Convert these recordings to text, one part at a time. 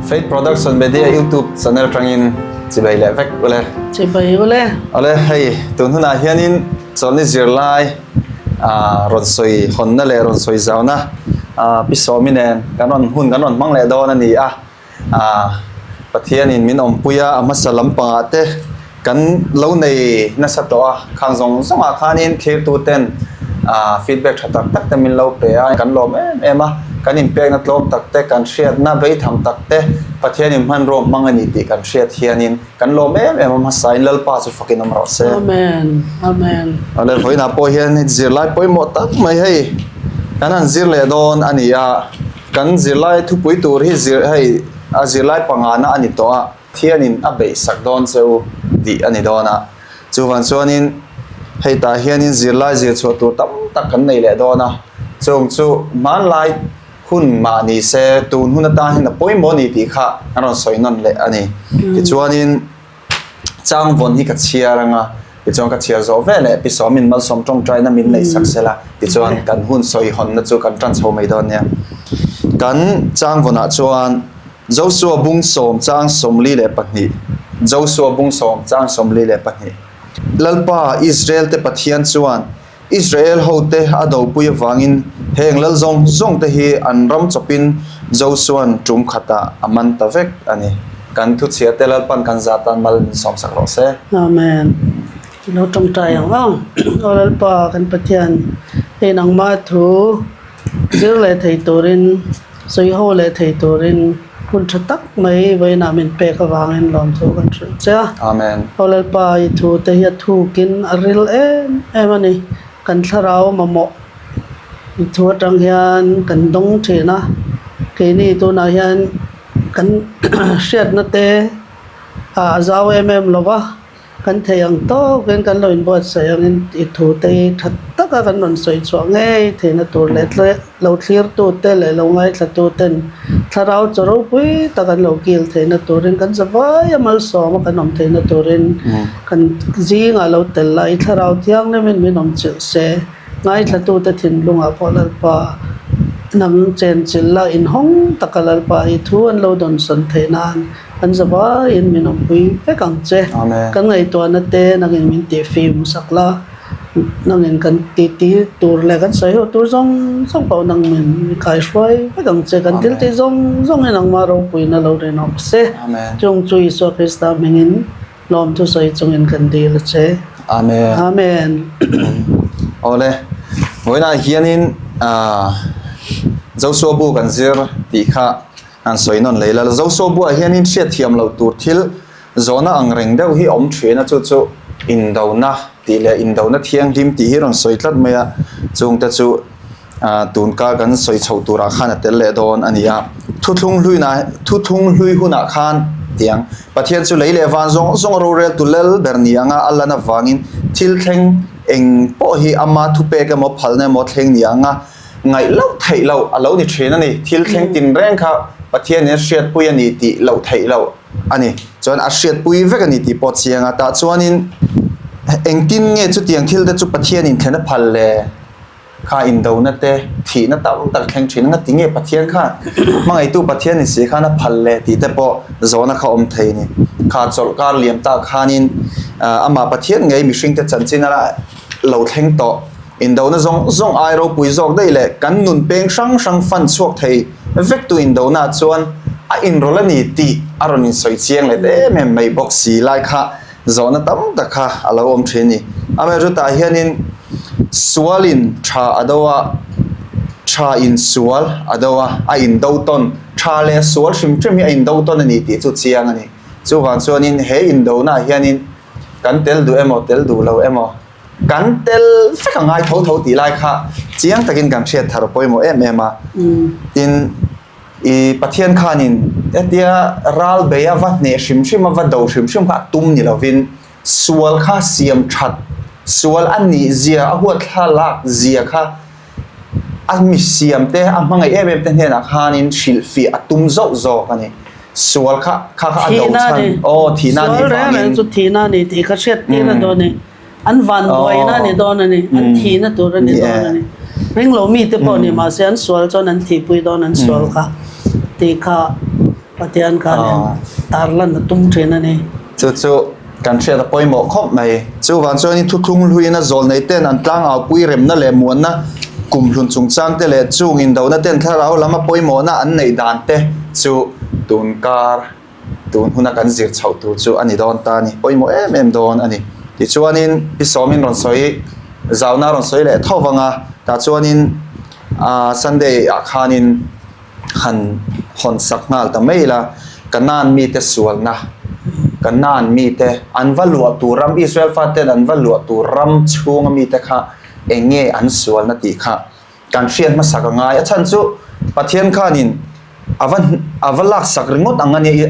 Faith Production Media YouTube channel tangin chibai leh vek ule. Chibai ule. Ale hei tun hunah hianin chawlhni zirlai rawn sawi hawnna leh rawn sawi zauna Pi Sawmi nen kan rawn hun kan rawn hmang leh dawn a ni a. Pathianin min awmpui a, a hmasa lampangah te kan lo nei nasa tawh a, khang zawng zawngah khanin thlirtuten feedback tha tak tak te min lo pe a, kan lawm em em a, kan inpekna tlawm tak te, kan hriatna beitham tak te Pathianin hmanrua hmang a ni tih kan hriat hianin kan lawm em em a, hmasain Lalpa chu fakin awm rawh se. Amen. Amen. Awle vawiinah pawh hian zirlai pawimawh tak mai hei kan han zir leh dawn a ni a. Kan zirlai thupui tur hi zir hei a zirlai pangana a ni tawh a, Thianin a beihsak dawn che u tih a ni dawn a. Chuvang chuanin hei tah hianin zirlai zir chhuah tur tam tak kan nei leh dawn a, chung chu hmanlai hun mah ni se tun hun atan hian a pawimawh a ni tih kha an rawn sawi nawn leh a ni. Tichuanin. Chang vawn hi ka chhiar anga, tichuan ka chhiar zawh ve leh Pi Sawmin malsawm tawngtaina min neih sak sela, tichuan kan hun sawi hawnna chu kan tan chho mai dawn nia. Kan chang vawnah chuan Josua bung sawm chang 42, Josua bung sawm chang 42. Lalpa Israel te Pathian chuan Israel hote a dopui avangin heng lal zawng zawng te hi an ram chawpin Josua'n tum khatah a man ta vek a ni. Kan thuchhia te Lalpan kan zah tan mal min sawmsak rawh se. Amen. I lo tawngtai ang ang. Aw Lalpa kan Pathian, hei nangmah thu zir leh thei turin, sawi ho leh thei turin hun tha tak mai vawiinah min pek avangin lawmthu kan hrilh che a. Amen. Aw Lalpa, i thu te hi a thukin a ril em em a ni. Kan thlarau mamawh i thu atang hian kan dawng thin a. Keini tunah hian kan hriatna te a zau em em lo va. Kan thei ang tawkin kan lo inbuatsaih angin i thute hi tha taka kan rawn sawi chhuah ngei theihna tur leh lo thlirtute leh lo ngaithlatuten thlarau chaw ropui tak an lo kil theihna turin kan zavai a malsawm a kan awm theihna turin kan zingah lo tel la i thlarau thianghlimin min awm chilh se ngaithlatute thinlungah pawh Lalpa nang chenchilh la inhawng taka Lalpa i thu an lo dawnsawn theih nan An zavaiin min awmpui vek ang che. Kan ngaihtuahna te nangin min tihfim sak la, nangin kan titi tur leh kan sawi ho tur zawng zawng pawh nang min kaihruai vek ang che. Kan thil tih zawng zawng hi nangmah ropuina lo rinawm se. Chung chu Isua Krista hmingin lawmthu sawi chungin kan dil a che. Amen. Amen. Awle, vawiinah hianin Joshua bu kan zir tih kha An sawi nawn lei la, Zoso buah hianin hriatthiam loh tur thil zawhna ang reng deuh hi awm thin a, chu chu indona tih leh indona thianghlim tih hi rawn sawi tlat mai a, chungte chu tunkar kan sawi chhoh turah khan a tel leh dawn a ni a. Thuthlung hluina thuthlung hlui hunah khan tiang Pathian chu lei leh van zawng zawng rorel tu lel ber ni anga a lan avangin thil thleng eng pawh hi ama thupek emaw phalna emaw thleng ni anga Ngaih loh theih loh a lo ni thin a ni. Thil thleng tinreng kha Pathianin a hriatpui a ni tih loh theih loh a ni. Chuan a hriatpui vek a ni tih pawh chiang a. Tah chuanin engtin nge chutiang thil te chu Pathianin thlen a phal le? Kha indona te, thihna tam tak thleng thin a. Ngati nge Pathian khan hmangaihtu Pathian ni si khan a phal le tih te pawh zawhna kha awm thei a ni. Kha chawlhkar liam tak khanin amah Pathian ngei mihringte chanchin a lo thleng tawh. Indona zawng zawng ai ropui zawk daih leh kan nun peng hrang hrang fan chhuak thei vektu indona chuan a inrawlh a ni tih a rawn insawi chiang let em em mai bawk si lai kha zawhna tam tak kha a lo awm thin a ni. Amaherawhchu hianin sualin tha a do a, tha in sual a do a, a indo tawn, tha leh sual hrim hrim hi a indo tawn a ni tih chu chiang a ni. Chuvang chuanin he indona ah hianin kan tel duh emaw tel duh lo emaw, Kan tel vek a ngai tho tho tih lai kha chiang takin kan hriat thar pawimawh em em a. Tin, i Pathian khanin hetia ral bei a va hneh hrim hrim a, va do hrim hrim kha a tum ni lovin sual kha siam that, sual a nih zia, a huat thlalak zia kha A mi siam te, a hmangaih em em te hnenah khanin hrilhfiah a tum zauh zawk a ni. Sual kha kha kha a do chhan, aw thihna a nih vangin. Sual reng reng chu thihna a ni tih kha hriat tir a dawn a ni. An vanduaina a ni dawn a ni, an thihna tur a ni dawn a ni. Ringlo mite pawh ni mahse an sual chuan an thihpui dawn an sual kha tih kha. Pathian khan tarlan a tum thin a ni. Chu chu kan hriat a pawimawh khawp mai. Chuvang chuanin thuthlung hluiin a zawlnei ten an tlangaupui remna leh muanna kumhlun chungchang te leh chung indona ten thlarau lam a pawimawhna an neih dan te chu tun kar tun huna kan zir chhoh tur chu a ni dawn ta a ni. Pawimawh em em dawn a ni. Tichuanin Pi Sawmin rawn sawi zauna rawn sawi leh tho vang a, tah chuanin Sunday ah khanin han hawn sak nghal ta mai ila, Kanaan mite sualna, Kanaan mite an va luah tur ram, Israel faten an va luah tur ram chhunga mite kha eng nge an sualna tih kha kan hriat hmasak a ngai. A chhan chu Pathian khanin a va a va laksak ringawt ang a nia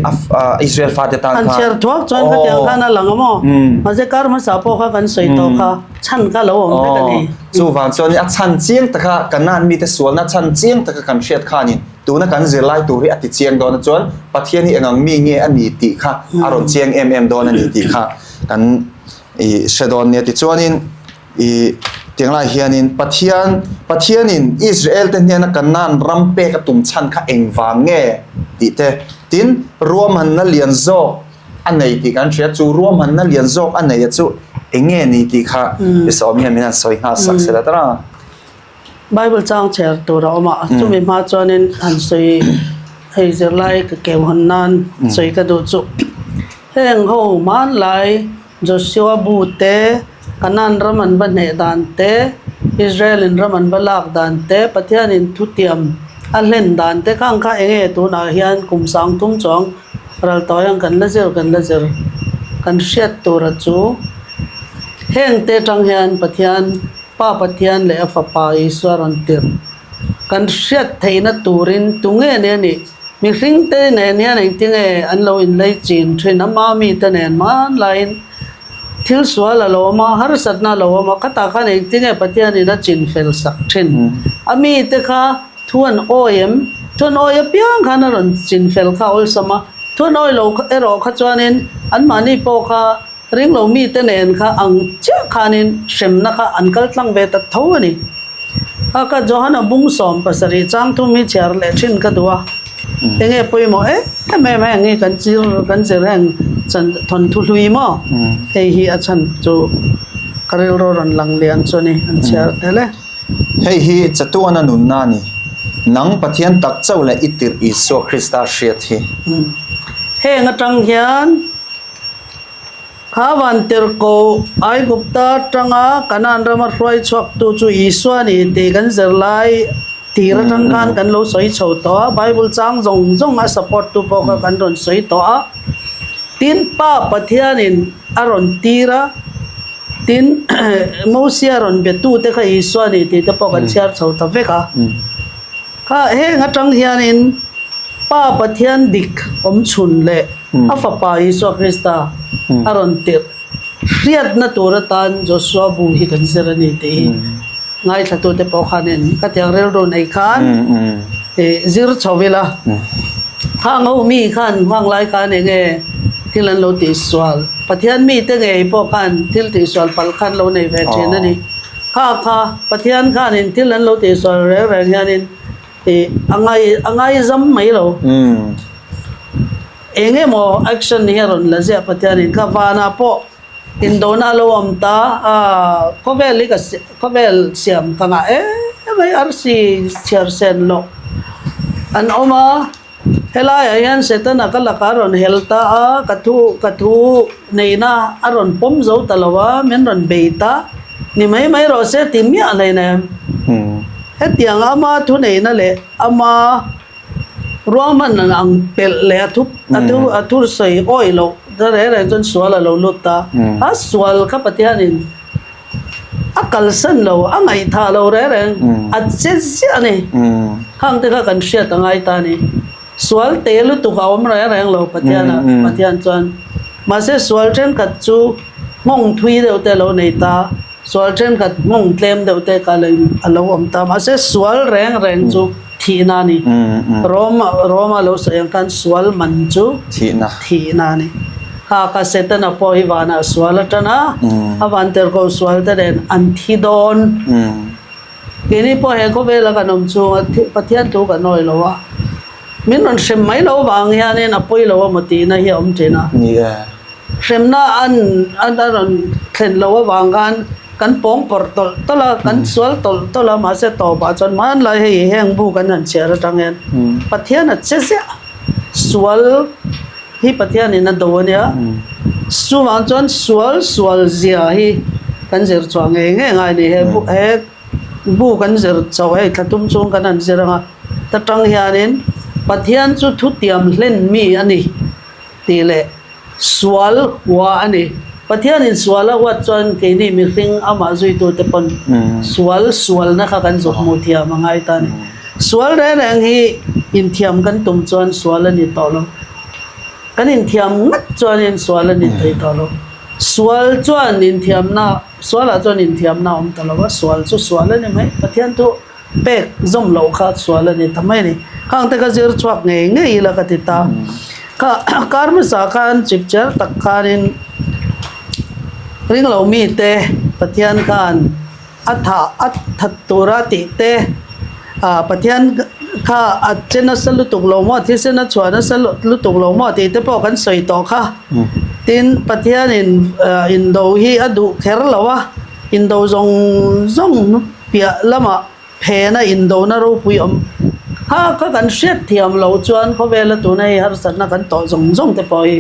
Israel fate tan khan. An chhiar thuak chuan khatiang khan a lang a maw? Mahse kar hmasa pawh kha kan sawi tawh kha chhan kha lo awm vek a ni. Chuvang chuan a chhan chiang taka Kanaan mite sualna chhan chiang taka kan hriat khanin tuna kan zirlai tur hi a ti chiang dawn a chuan Pathian hi engang mi nge a ni tih kha a rawn chiang em em dawn a ni tih kha kan i hre dawn nia. Tichuanin i tiang lai hianin Pathian Pathianin Israel te hnena Kanaan ram pek a tum chhan kha engvang nge tih te tin ruahmanna lian zawk a nei tih kan hria, chu ruahmanna lian zawk a nei a chu eng nge ni tih kha i sawm hian min han sawi nghal sak se la ta ra. Bible chang chher tur a awm a, chumi hma chuanin han sawi hei zirlai ka keu hawn nan sawi ka duh chu heng ho hmanlai Joshua bu te Kanaan ram an va hneh dan te, Israel in ram an va lak dan te, Pathian in thutiam a hlen dan te khang kha eng nge tunah hian kum sang thum chuang ral tawi ang kan la zir kan la zir kan hriat tura chu heng te atang hian Pathian Pa Pathian leh a Fapa Isua rawn tirh kan hriat theihna turin tunge ni a nih? Mihring te nen hian engtinge an lo inlei chin thin a mami te nen hmanlaiin Thil sual a lo awm a, harsatna a lo awm a, khatah khan engtinge Pathianin a chin fel sak thin? A mite kha thu an awi em? Thu an awi apiang khan a rawn chin fel kha a awlsam a, thu an awi lo erawh kha chuanin anmahni pawh kha ringlo mite nen kha ang chiah khanin hremna kha an kal tlang ve ta tho a ni. A ka Johana bung 70 chang thum hi chhiar leh thin ka duh a, enge pawimawh em em heng hi kan chir kan zir heng chan thawnthu hlui maw hei hi a chhan chu ka rilru rawn lang lian chu a ni an chhiar tel e. Hei hi chatuana nunna a ni, nang Pathian tak chauh leh i tirh Isua Krista hriat hi. Heng atang hian. Kha Vantirhkoh Aigupta atanga Kanaan rama hruai chhuaktu chu Isua a ni tih kan zirlai tir atang khan kan lo sawi chho tawh a, Bible chang zawng zawng a support tu pawh kha kan rawn sawi tawh a. Tin, Pa Pathianin a rawn tir a, tin Mosia rawn betu te kha Isua a ni tih te pawh kan chhiar chho ta vek a. Kha heng atang hianin Pa Pathian dik awm chhun leh a Fapa Isua Krista a rawn tirh hriatna tur atan Joshua bu hi kan zir a ni tih hi ngaithlatute pawh khanin khatiang rilru nei khan zir chho ila. Khang ho mi khan hmanglai khan eng nge thil an lo tihsual Pathian mite ngei pawh khan thil tihsual palh khan lo nei ve thin a ni. Kha kha Pathian khanin thil an lo tihsual reng reng hianin ih a ngai a ngaizam mai lo. Eng emaw action hi a rawn la ziah Pathianin kha vanah pawh indona a lo awm ta a khawvel hi ka khawvel siam ka ngah em mai arsi chhiar sen loh an awm a. Helaiah hian Setana ka lakah a rawn hel ta a, ka thu ka thu neihna a rawn pawm zo ta lo a, min rawn bei ta ni mai mai rawh se ti miah hlei nem. Hetiang ama thu neihna leh ama ruahman ang pelh leh a thu a thu a thu sawi awi loh ta reng reng chuan sual a lo lut ta. A sual kha Pathianin a kalsan lo, a ngaihthah lo reng reng, a che ziah a ni. Khang te kha kan hriat a ngai ta a ni. Sual te lutuk a awm reng reng lo Pathian ah, Pathian chuan. Mahse sual thenkhat chu nghawng thui deuh te a lo nei ta, sual thenkhat nghawng tlem deuh te kha a lo awm ta. Mahse sual reng reng chu thihna a ni. Rome Rome a lo sawi ang khan sual man chu thihna thihna a ni. Kha kha Setana pawh hi vanah sual a tan a, a vantirhkoh sual te nen an thi dawn. Keini pawh he khawvela kan awm chhunga Pathian thu kan awi lo a. Min rawn hrem mai lo vang hianin a pawi lo emaw tihna hi a awm thin a. Ni e. Hremna an a rawn thlen loh avang khan kan pawng pawrh tawlh tawlh a, kan sual tawlh tawlh a, mahse tawpah chuan hmanlai hei heng bu kan han chhiar atang hian Pathian a che ziah sual hi Pathianin a do a nia. Chuvang chuan sual sual zia hi kan zir chhuah ngei ngei ngai a ni. He bu he bu kan zir chhoh hei thla tum chung kan han zir ang a, ta tang hianin Pathian chu thutiam hlen mi a ni tih leh Sual hua a ni. Pathianin sual a huat chuan keini mihring amah zuitute pawn sual sualna kha kan zuk hmuh thiam a ngai ta a ni. Sual reng reng hi inthiam kan tum chuan sual a ni tawh lo. Kan inthiam ngat chuanin sual a ni thei tawh lo. Sual chuan inthiamna, sualah chuan inthiamna a awm ta lo a, sual chu sual a ni mai. Pathian chu Pek zawm loh kha sual a ni ta mai a ni. Khang te kha zir chhuak ngei ngei ila ka ti ta. Kha kar hmasa khan chipcher tak khanin ringlo mite Pathian khan a thah a that tura tih te ah Pathian kha a che nasa lutuk lo maw thisen a chhuah nasa lutuk lo maw tih te pawh kan sawi tawh kha. Tin Pathianin indo hi a duh kher lo a. Indo zawng zawng piah lamah phena indona ropui awm kha kha kan hriat thiam loh chuan khawvela tuna hei harsatna kan tawh zawng zawng te pawh hi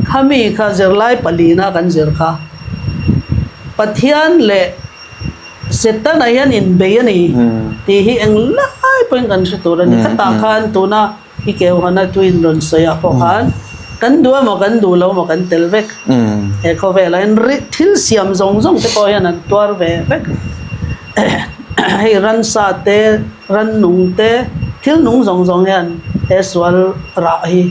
khami kha zirlai palina kan zir kha Pathian leh Setana hian inbei a ni tih hi eng lai pawhin kan hre tur a ni. Khatah khan tuna I keuhana tuin rawn sawi ah pawh khan kan duh emaw kan duh lo emaw kan tel vek. He khawvelah hian ri thil siam zawng zawng te pawh hian an tuar ve vek. Hei ransa te, rannung te, thil nung zawng zawng hian he sual rah hi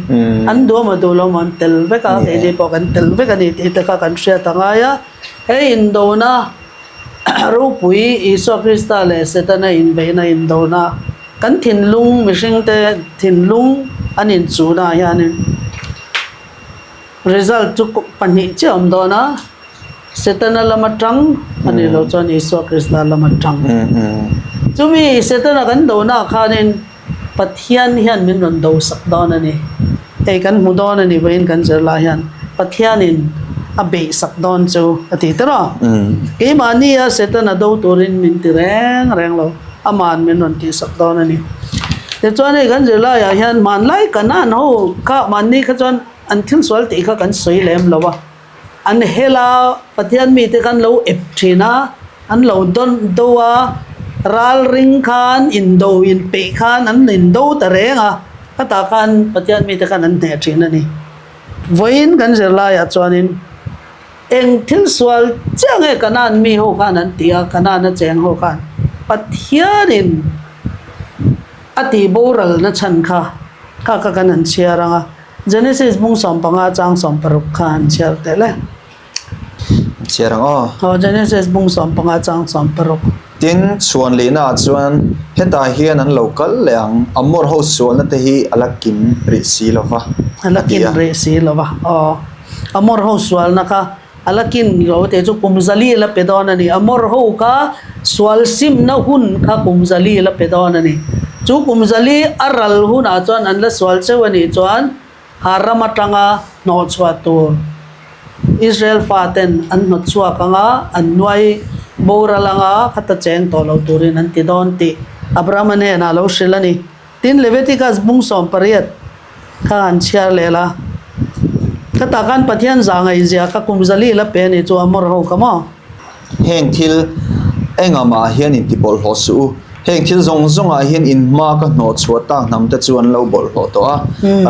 an duh emaw duh lo emaw an tel vek a, keini pawh kan tel vek a ni tih te kha kan hriat a ngai a. He indona ropui Isua Krista leh Setana inbeihna indona Kan thinlung, mihringte thinlung an inchuhnaah hianin result chu pahnih chiah a awm dawn a, Setana lama tang a nih loh chuan Isua Krista lama tang. Chumi Setana kan donaah khanin Pathian hian min rawn dosak dawn a ni. Hei kan hmu dawn a ni vawiin kan zirlai hian Pathianin a beihsak dawn chu a ti ta rawh. Keimahnia Setana do turin min ti reng reng lo. Aman min rawn tihsak dawn a ni. Tichuan hei kan zirlaiah hian hmanlai Kanaan ho kha mahni kha chuan an thil sual tih kha kan sawi lem lo a. An hel a, Pathian mite khan lo ep thin a, an lo dawn do a, ral ring khan indo inpeih khan an indo ta reng a, khatah khan Pathian mite khan an hneh thin a ni. Vawiin kan zirlaiah chuanin. Eng thil sual chiah nge Kanaan mi ho khan an ti a, Kanaan a cheng ho khan Pathianin a tih boralna chhan kha kha kha kan han chhiar ang a, Genesis bung 15 chang 16 kha han chhiar teh le. An chhiar ang aw. Aw, Genesis bung 15 chang 16. Tin, chhuan lehnaah chuan hetah hian an lo kal leh ang, Amor ho sualna te hi a la kim rih si lo va, A la a ti kim a. rih si lo va, aw. Amor ho sualna kha a la kin lo tih chu kum zali la pe dawn a ni. Amor ho kha sual simna hun kha kum zali la pe dawn a ni. Chu kum zali a ral hunah chuan an la sual cheu a nih chuan kha ram atanga hnawhchhuah tur Israel faten an hnawtchhuak ang a, an nuai boral ang a, khata cheng tawh lo turin an ti dawn tih Abrahama hnenah a lo hrilh a ni. Tin, Leviticus bung 18 kha han chhiar leh la. Khatah khan Pathian zah ngaihzia kha kum zali la pe a ni chu Amor ho kha maw? Heng thil engamah hian inti bawlhhlawh suh u. Heng thil zawng zawngah hian in hma ka hnawh chhuah tak hnam te chu an lo bawlhhlawh tawh a,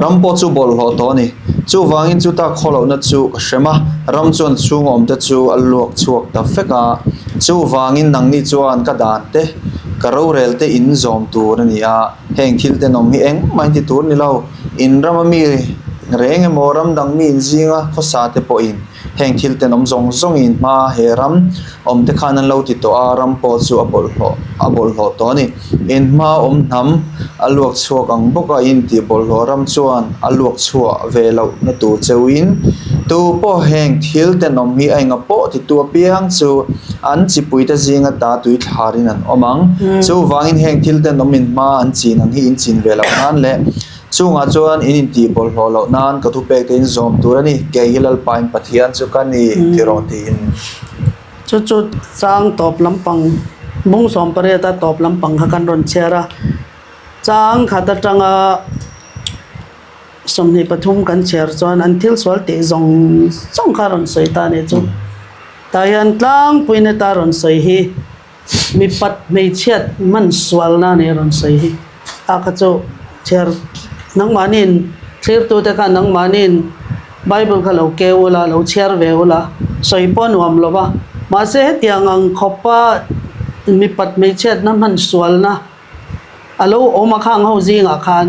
ram pawh chu bawlhhlawh tawh a ni. Chuvangin chuta khawlohna chu ka hrem a, ram chuan chhung awm te chu a luak chhuak ta vek a. Chuvangin nangni chuan ka dan te, ka rorel te in zawm tur a ni a, heng thil tenawm hi engmah in ti tur ni lo. In rama mi reng emaw ram dang mi inzinga khawsa te pawhin Heng thil tenawm zawng zawngin hma he ram awmte khan an lo ti tawh a, ram pawh chu a bawlhhlawh a bawlhhlawh tawh a ni. In hma awm hnam a luak chhuak ang bawk a, in tih bawlhhlawh ram chuan a luak chhuah ve loh na tur cheuhin tu pawh heng thil tenawm hi a enga pawh titu apiang chu an chipuite zinga ta tui thlarin an awm ang. Chuvangin heng thil tenawm in hma an chin ang hi in chin ve loh nan leh. Chungah chuan in intih bawlhhlawh loh nan ka thupek te in zawm tur a ni, kei hi Lalpa in Pathian chu ka ni ti rawh tiin. Chu chu chang tawp lampang bung 18 a tawp lampang kha kan rawn chhiar a, chang khat atanga 23 kan chhiar chuan an thil sual tih zawng zawng kha a rawn sawi ta a nih chu. Tah hian tlangpui neta rawn sawi hi. Mipat hmeichhiat hman sualna a nih a rawn sawi hi. A kha chu chhiar nangmahniin thlirtute khan nangmahniin Bible kha lo keu ula, lo chhiar ve ula, sawi pawh a nuam lo va. Mahse hetiang ang khawpa mipat hmeichhiatna hman sualna A lo awm a khang ho zingah khan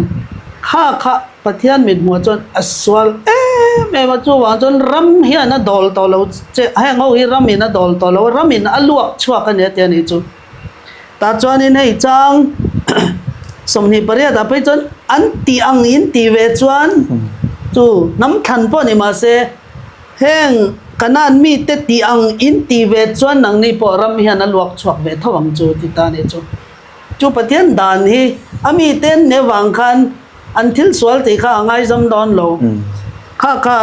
kha kha Pathian mithmuh chuan a sual em em a, chuvang chuan ram hian a dawl tawh lo che, heng ho hi ramin a dawl tawh lo a, ramin a luak chhuak a ni a ti a nih chu. Tah chuanin hei chang 28 ah phei chuan an tih ang in tih ve chuan chu hnam thlan pawh ni mah se heng Kanaan mite tih ang in tih ve chuan nangni pawh ram hian a luak chhuak ve tho ang chu ti ta a nih chu. Chu Pathian dan hi a mite an ne vang khan an thil sual tih kha a ngaizam dawn lo. Kha kha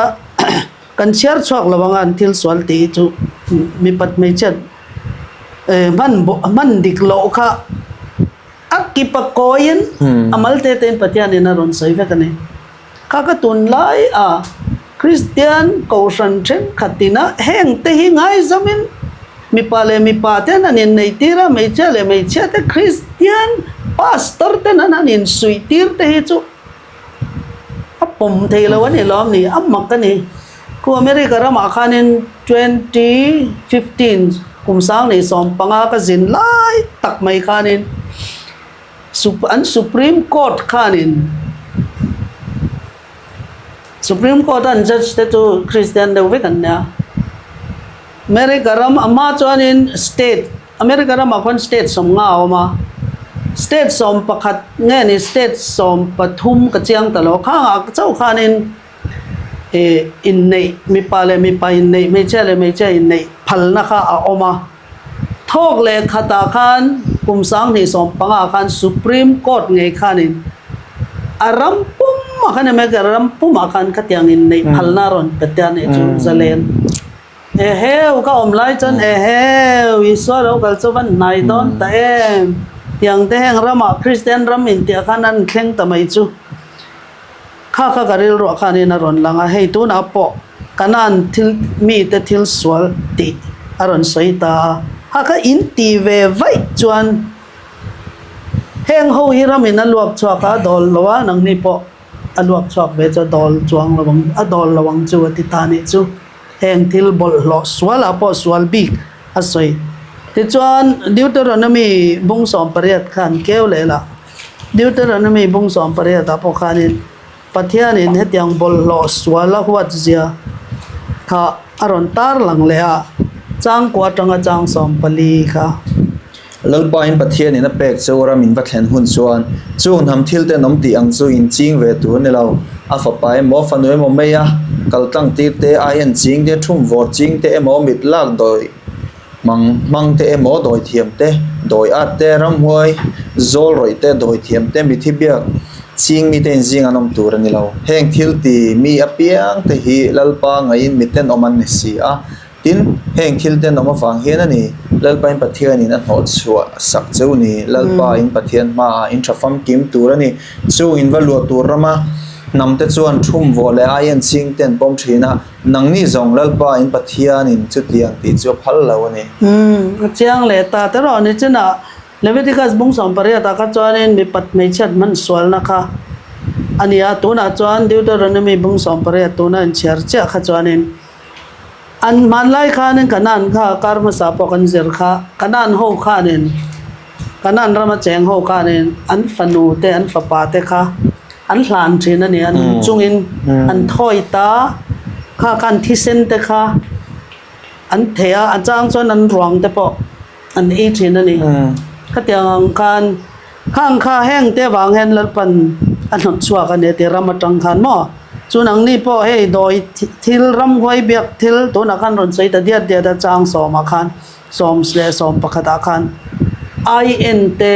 kan chhiar chhuak lo anga an thil sual tih hi chu mipat hmeichhiat hman hman dik loh kha a kip a kawiin a mal te tein Pathianin a rawn sawi vek a ni. Kha ka tunlai a Kristian Kohhran thenkhatin a heng te hi ngaizamin mipa leh mipa ten an inneih tir a, hmeichhia leh hmeichhia te Kristian Pastor ten an han insuih tir te hi chu a pawm thei lo a ni lawm ni, a mak a ni. Khu America ramah khanin 2015 kum 2015 ka zin lai tak mai khanin An Supreme Court khanin Supreme Court a an judge te chu Christian deuh vek an nia. America ram a hma chuanin state America ramah khuan state 50 a awm a, state 11 nge ni state 13 ka chiang ta lo khangah chauh khanin ih inneih mipa leh mipa inneih hmeichhia leh hmeichhia inneih phalna kha a awm a. Thawk leh khatah khan kum 2015 ah khan Supreme Court ngei khanin a ram pumah khan America ram pumah khan khatiang inneih phalna a rawn pe te a nih chu zalen. Eheu ka awm lai chuan eheu Isua lo kal chu van hnai dawn ta em tiang te heng ramah Kristian ram intiah khan an thleng ta mai chu. Kha kha ka rilruah khanin a rawn lang a, hei tunah pawh Kanaan thil mite thil sual tih a rawn sawi ta a, kha kha in ti ve vaih chuan heng ho hi ramin a luak chhuak a, a dawl lo a, nangni pawh a luak chhuak ve chu a dawl chuang lo ang, a dawl lo ang chu a ti ta nih chu. Heng thil bawlhhlawh sualah pawh sual bik a sawi. Tichuan Deuteronomy bung 18 khan keu leh lah. Deuteronomy bung 18 ah pawh khanin Pathianin hetiang bawlhhlawh sual a huat zia kha a rawn tar lang leh a, changkua atanga chang 14 kha. Lalpain Pathianin a pek chu ram in va thlen hun chuan chung hnam thil tenawm tih ang chu in ching ve tur a ni lo. A fapa emaw, fanu emaw mai a kal tlang tir te, ai en ching te, thum vawr ching te emaw, mit lak dawi hmang hmang te emaw, dawi thiam te, dawi at te, ramhuai zawl rawih te, dawi thiam te, mithi biak ching mite inzing an awm tur a ni lo. Heng thil ti mi apiang te hi Lalpa ngaiin mi tenawm an ni si a. Tin, heng thil tenawm avang hian a ni, Lalpa in Pathianin a hnawh chhuah sak cheu ni. Lalpa in Pathian hmaah in tha famkim tur a ni. Chung in va luah tur rama hnamte chuan thum vawh leh ai en ching te an pawm thin a, nangni zawng Lalpa in Pathianin chutiang tih chu a phal lo a ni. Umm, a chiang leh ta te rawh ni chinah Leviticus bung 18 ah kha chuanin mipat hmeichhiat hman sualna kha a ni a, tunah chuan Deuteronomy bung 18 tuna inchhiar chiah kha chuanin An hmanlai khanin Kanaan kha kar hmasa pawh kan zir kha, Kanaan ho khanin, Kanaan rama cheng ho khanin an fanu te, an fapa te kha an hlan thin a ni, an chungin an thawi ta, kha khan thisen te kha an theh a, a chang chuan an ruang te pawh an ei thin a ni. Khatiang ang khan khang kha heng te vang hian Lalpan a hnawt chhuak a ni a ti ram atang khan maw? Chu nangni pawh hei dawi thil ramhuai biak thil tunah khan rawn sawi ta diat diat a chang sawmah khan sawm leh sawm pakhatah khan IN te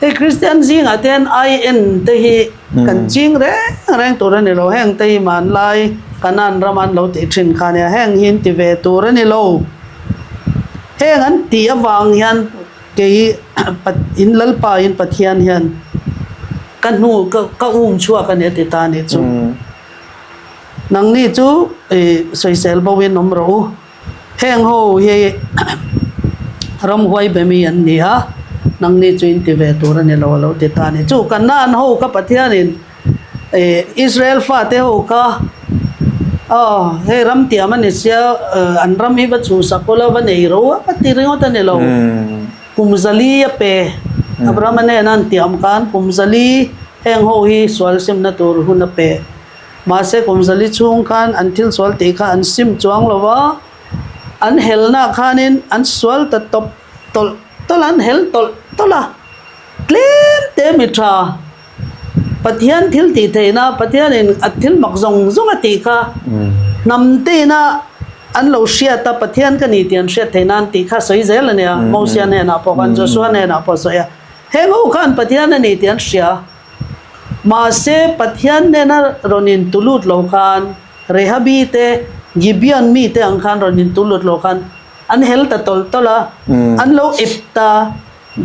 hei Kristian zingah te hian IN te hi. Kan ching reng reng tur a ni lo. Heng te hi hmanlai Kanan rama an lo tih thin kha a nia. Heng hi an ti ve tur a ni lo. Heng an tih avang hian kei in Lalpa in Pathian hian ka hnu ka um chhuak a ni a ti ta a nih chu. Nangni chu sawisel bo in awm rawh u. Heng ho hi ramhuai be mi an ni a, nangni chu in ti ve tur a ni lo a lo ti ta a ni. Chu Kanaan ho kha Pathianin Israel fate ho kha aw hei ram tiam a ni sia an ram hi va chhuhsak ula va nei ro a ti ringawt a ni lo. Kum zali a pe Abrahama hnena an tiam khan kum zali heng ho hi sual simna tur hun a pe. Mahse kum zali chhung khan an thil sual tih kha an sim chuang lo va, an helna khanin an sual ta tawp tawlh tawlh a, an hel tawlh tawlh a. Tlem te mi tha Pathian thil tih theihna, Pathianin a thil mak zawng zawng a tih kha hnam teina an lo hriat a, Pathian ka ni tih an hriat theih nan tih kha sawi zel a nia, Mosia hnenah pawh khan Joshua hnenah pawh a sawi a, heng ho khan Pathian a ni tih an hria. Mahse, Pathian hnena rawn intulut lo khan, Rehabi te, Gibeon mite ang khan rawn intulut lo khan an hel ta tawlh tawlh a, an lo ep ta,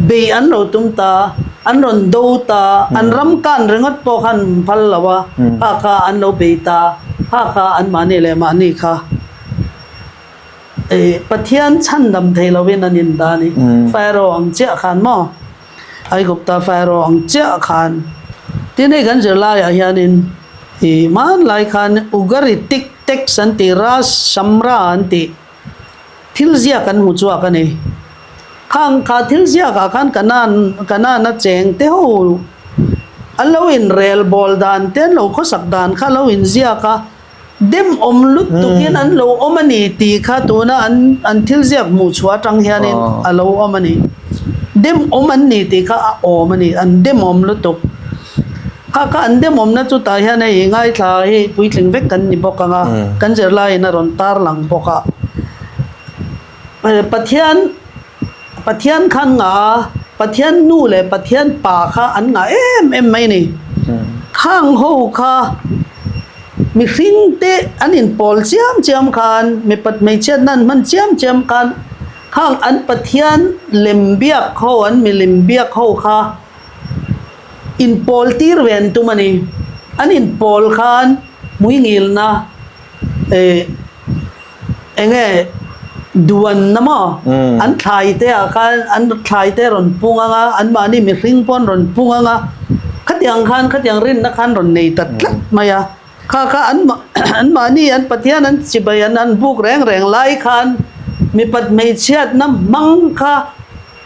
bei an lo tum ta, an rawn do ta, an ram kan ringawt pawh khan an phal lo a, kha kha an lo bei ta, kha kha anmahni leh mahni kha. Pathian chhandam thei lovin an indah a ni. Pharaoh ang chiah khan maw? Aigupta Pharaoh ang chiah khan. Tin hei kan zirlaiah hianin ih hmanlai khan Ugaritic text an tih Ras Shamra an tih thil ziak an hmu chhuak a ni. Khang kha thil ziakah khan Kanan Kanana cheng te ho an lo inrel bawl dan te an lo khawsak dan kha a lo inziak a. Dem awm lut tukin an lo awm a ni tih kha tuna an an thil ziak hmuh chhuah atang hianin a lo awm a ni. Dem awm an ni tih kha a awm a ni, an dem awm lutuk. Kha kha an dem awmna chu tah hian hei ngaithla hi puitling vek kan ni bawk ang a, kan zirlaiin a rawn tarlang bawk a. Pathian Pathian kha an ngah a, Pathian nu leh Pathian pa kha an ngah em em mai a ni. Khang ho kha mihring te an inpawl chiam chiam khan, mipat hmeichhiatna an hman chiam chiam khan khang an Pathian lem biak ho, an milim biak ho kha inpawl tir ve an tum a ni. An inpawl khan hmuingilna eh. Eng nge duanna maw? An thlai te ah khan an thlai te rawn pung ang a, anmahni mihring pawh an rawn pung ang a, khatiang khan khatiang rinna khan rawn nei ta tlat mai a. Kha kha an anmahni an Pathian an chibai an an buk reng reng lai khan mipat hmeichhiatna hmang kha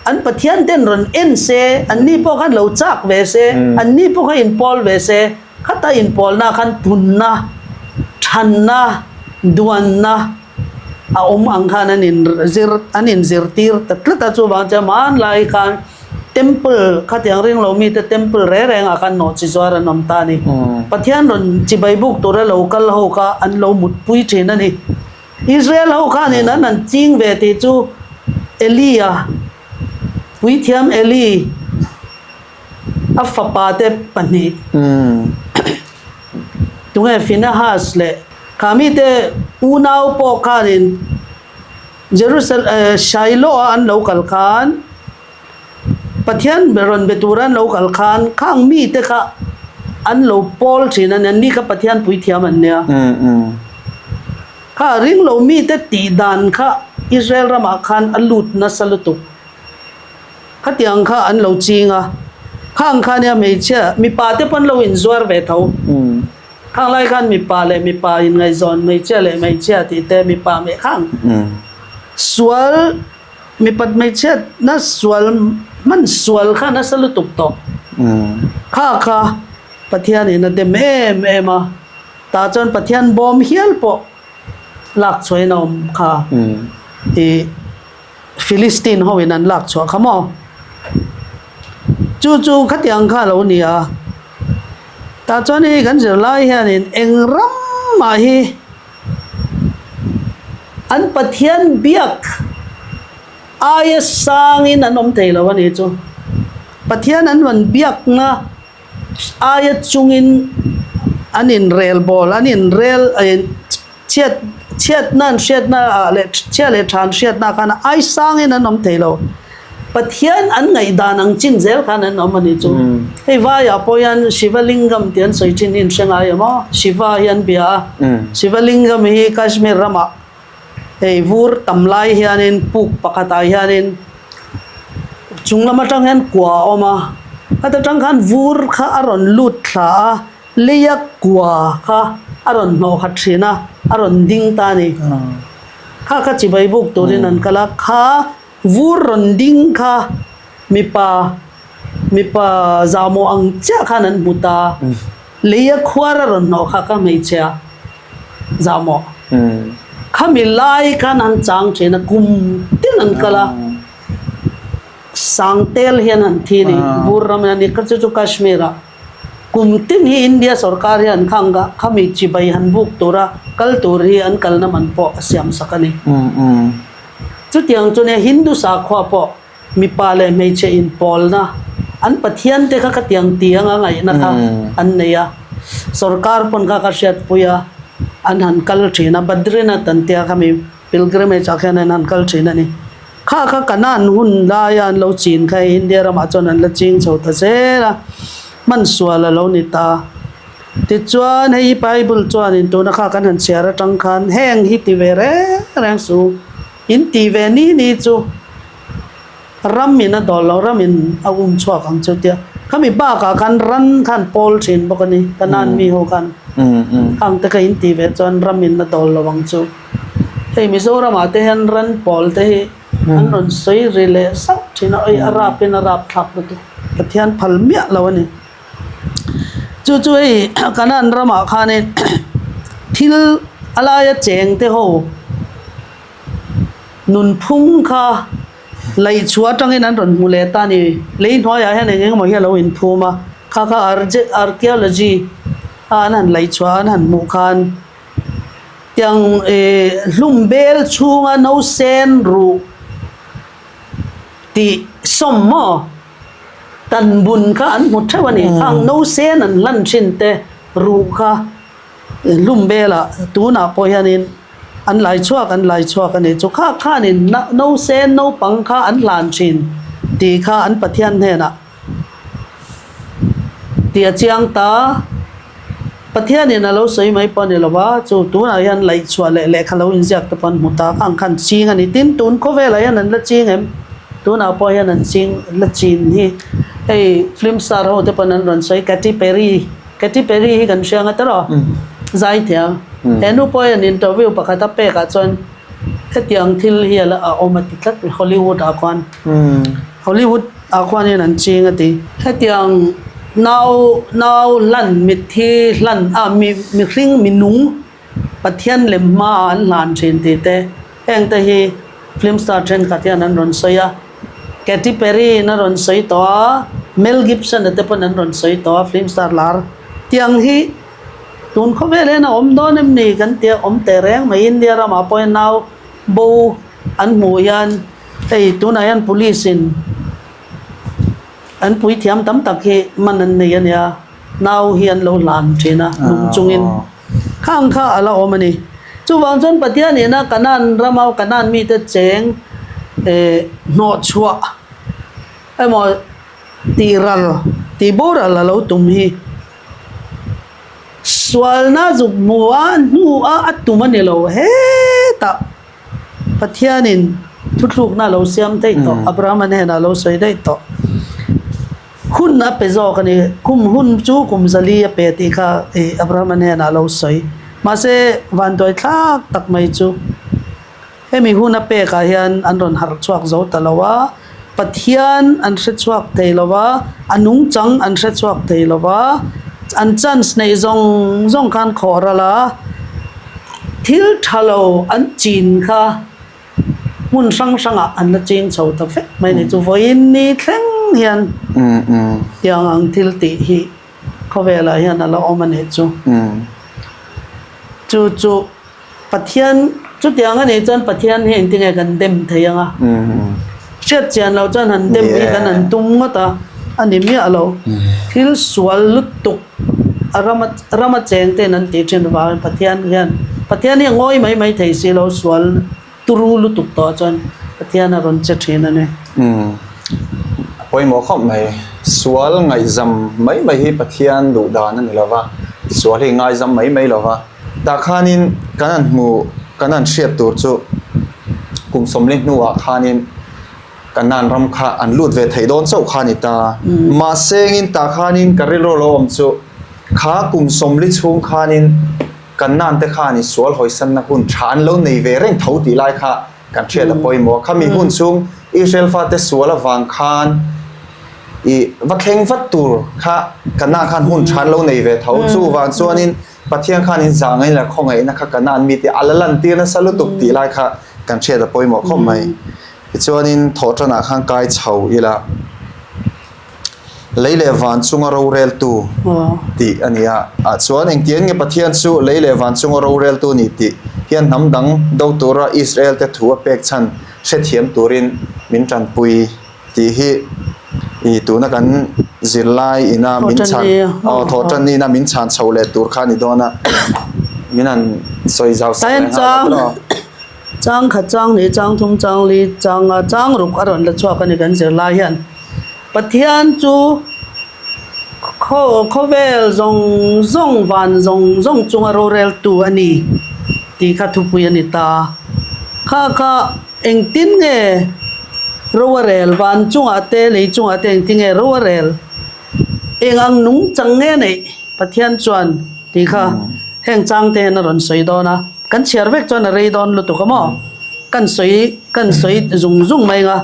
an Pathian ten rawn en se, anni pawh khan lo chak ve se, anni pawh kha inpawl ve se. Khata inpawlna khan punna, thanna, duanna a awm ang khan an inzir an inzirtir ta tlat a, chuvang chuan hmanlai khan temple khatiang ring lo mite temple reng rengah khan nawhchi zuar an awm ta a ni. Pathian rawn chibai buk tura lo kal ho kha an lo mutpui thin a ni. Israel ho khanin an han ching ve tih chu Elia, puithiam Eli, A fapa te pahnih tunge Phinehas leh kha mite unau pawh khanin Jerusalem Shiloh a an lo kal khan Pathian rawn be tura an lo kal khan khang mite kha an lo pawl thin a ni, an ni kha Pathian puithiam an nia. Kha ringlo mite tih dan kha Israel ramah khan a lut nasa lutuk. Khatiang kha an lo ching a, khang kha nia hmeichhia mipa te pawn lo inzuar ve tho. Khang lai khan mipa leh mipa inngaihzawn, hmeichhia leh hmeichhia tih te mipa meh khang sual mipat hmeichhiatna sual hman sual kha nasa lutuk tawh. Kha kha Pathianin a dem em em a, tah chuan Pathian bawm hial pawh lak chhuahin a awm kha i. Philistine ho in an lak chhuah kha maw? Chu chu khatiang kha a lo ni a. Tah chuan hei kan zirlai hianin eng ram mah hi an Pathian biak aia sangin an awm thei lo a ni chu. Pathian an rawn biakna. aia chungin an inrelbawl, an inrel chhiat chhiatna an hriatna ah leh chhia leh tha an hriatna ah khan ai sangin an awm thei lo. Pathian an ngaihdan ang chin zel khan an awm a ni chu. Hei vaiah pawh hian Shiva Lingam tih an sawi thin hi in hre ngai em aw? Shiva hi an bia a, Shiva Lingam hi Kashmir ramah hei vur tam lai hianin puk pakhatah hianin chung lam atang hian kua a awm a, heta tang khan vur kha a rawn lut thla a, leia kua kha a rawn hnawh khat thin a, a rawn ding ta a ni. Kha kha chibai buk turin an kal a, kha vur rawn ding kha mipa mipa zahmawh ang chiah khan an hmu ta, leia khuar a rawn hnawh kha kha hmeichhia. Zahmawh. Khami lai khan an chang thin a, kum tin an kal a, Sangtel hian an thi ni, vur ram hian ni, chu chu Kashmir ah. Kum tin hi India sorkar hian khang a khami chibai han buk tura kal tur hi an kalna man pawh a siam sak a ni. Chutiang chu nia Hindu sakhua pawh Mipa leh hmeichhe inpawlna, an pathian te kha khatiang ti anga ngaihna kha an nei a, sorkar pawn kha ka hriatpui a, an han kal thin a, Badrinath an tia khami pilgrimage ah khian an han kal thin a ni. Kha kha Kanan hun laia an lo chin kha hei India ramah chuan an la ching chho ta zel a, hman sual a lo ni ta. Tichuan hei Bible chuanin tuna kha kan han chhiar atang khan heng hi ti ve reng reng suh. In tih ve ni ni chu ram in a dawl lo, ram in a um chhuak ang chu tia. Khami bakah khan ran khan pawl thin bawk a ni, Kanan mi ho khan. Khang te kha in tih ve chuan ram in a dawl lo ang chu. Hei Mizoramah te hian ran pawl te hi an rawn sawi ri leh sauh thin a, oi a rap in a rap thlak lutuk. Pathian phal miah lo a ni. Chu chu hei Kanan ramah khanin thil a laia cheng te ho Nunphung kha laih chhuah atangin an rawn hmu leh ta a ni. Lei hnuaiah hian eng eng emaw hi a lo inphum a, kha kha archaeology a an han laih chhuah a an han hmuh khan tiang eh hlum bel chhunga nausen ruh tih sawm maw tan bun kha an hmu theuh a ni. Khang nausen an hlan thin te ruh kha. Hlum velah tunah pawh hianin an lai chhuak an lai chhuak a ni. Chu kha khanin nausen naupang kha an hlan thin tih kha an Pathian hnenah tih a chiang ta. Pathianin a lo sawi mai pawh a ni lo va, chu tunah hian laih chhuah leh lehkha lo inziak te pawh an hmu ta. Khang khan ching a ni. Tin, tun khawvelah hian an la ching em? Tunah pawh hian an ching la chin hi hei film star ho te pawn an rawn sawi Katy Perry. Katy Perry hi kan hria nga tawrh aw, zai thiam. He nu pawh hian interview pakhat a pek ah chuan hetiang thil hi a awm a ti tlat Hollywood ah khuan. Hollywood ah khuan hian an ching a ti. Hetiang nau nau hlan mitthi hlan ah mi mihring minung Pathian lem hmaah an hlan thin tih te, heng te hi film star thenkhat hian an rawn sawi a, Katy Perry in a rawn sawi tawh a, Mel Gibson a te pawn an rawn sawi tawh a film star lar tiang hi tun khawvel hian a awm dawn em ni kan tia awm teh reng mai India ramah pawh hian nau bo an hmuh hian hei tunah hian police in an puithiam tam tak hi man an nei a nia nau hi an lo hlan thin a nung chungin. Khang kha a la awm a ni. Chuvang chuan Pathian ina Kanaan rama Kanaan mite cheng hnawh chhuah emaw tih ral, tih boral a lo tum hi sualna zuk hmu a hnu a a tum a ni lo hetah Pathianin thuthlukna a lo siam daih tawh, Abrahama hnenah a lo sawi daih tawh. Hun a pe zawk a ni. Kum hun chu kum zali a pe tih kha Abrahama hnenah a lo sawi. Mahse, vanduai thlak tak mai chu hemi hun a pekah hian an rawn harh chhuak zo ta lo a, Pathian an hre chhuak thei lo va, a nungchang an hre chhuak thei lo va, an chance neih zawng zawng khan khawh ral a, thil tha lo an chin kha. Hmun hrang hrangah an la ching chho ta vek mai ni chu vawiin ni thleng hian tiang ang thil tih hi khawvelah hian a la awm a nih chu. Chu chu Pathian chutiang a nih chuan Pathian hi engtin nge kan dem thei ang a? Hriat chian loh chuan han dem hi kan han tum ngawt a, a ni miah lo. Thil sual lutuk a rama rama cheng ten an tih thin avangin Pathian hian Pathian hi a ngawi mai mai thei si lo sual turu lutuk tawh chuan Pathian a rawn che thin a ni. Umm a pawimawh khawp mai. Sual ngaihzam mai mai hi Pathian duh dan a ni lo va, sual hi ngaizam mai mai lo va. Tah khanin kan han hmuh kan han hriat tur chu kum sawmli hnuah khanin Kanaan ram kha an lut ve theih dawn chauh kha a ni ta. Mahse engin tah khanin ka rilru lo awm chu kha kum sawmli chhung khanin Kanaan te khan i sual hawisanna hun tha an lo nei ve reng tho tih lai kha kan hriat a pawimawh a. Khami hun chhung Israel fate sual avang khan i va thleng vat tur kha Kanaan khan hun tha an lo nei ve tho. Chuvang chuanin Pathian khan in zahngaih leh khawngaihna kha Kanaan mite a la lantir nasa lutuk tih lai kha kan hriat a pawimawh khawp mai. Tichuanin thawhtanah khan kai chho ila, lei leh van chunga roreltu tih a ni a. Ah chuan engtiang nge Pathian chu lei leh van chunga roreltu ni tih hian hnam dang do tura Israel te thu a pek chhan hrethiam turin min tanpui tih hi i tuna kan zirlai ina min chhan aw thawhtanni ina min chhan chho leh tur kha a ni dawn a, min han sawi zau sak leh nghal a. Chang khat chang hnih chang thum chang li chang nga chang ruk a rawn la chhuak a ni kan zirlai hian Pathian chu khaw khawvel zawng zawng van zawng zawng chunga roreltu a ni tih kha thupui a ni ta. Kha kha engtin nge ro a rel van chungah te lei chungah te engtin nge ro a rel eng ang nungchang nge neih Pathian chuan tih kha heng chang te hian a rawn sawi dawn a, kan chhiar vek chuan a rei dawn lutuk a maw? Kan sawi kan sawi zung zung mai ang a.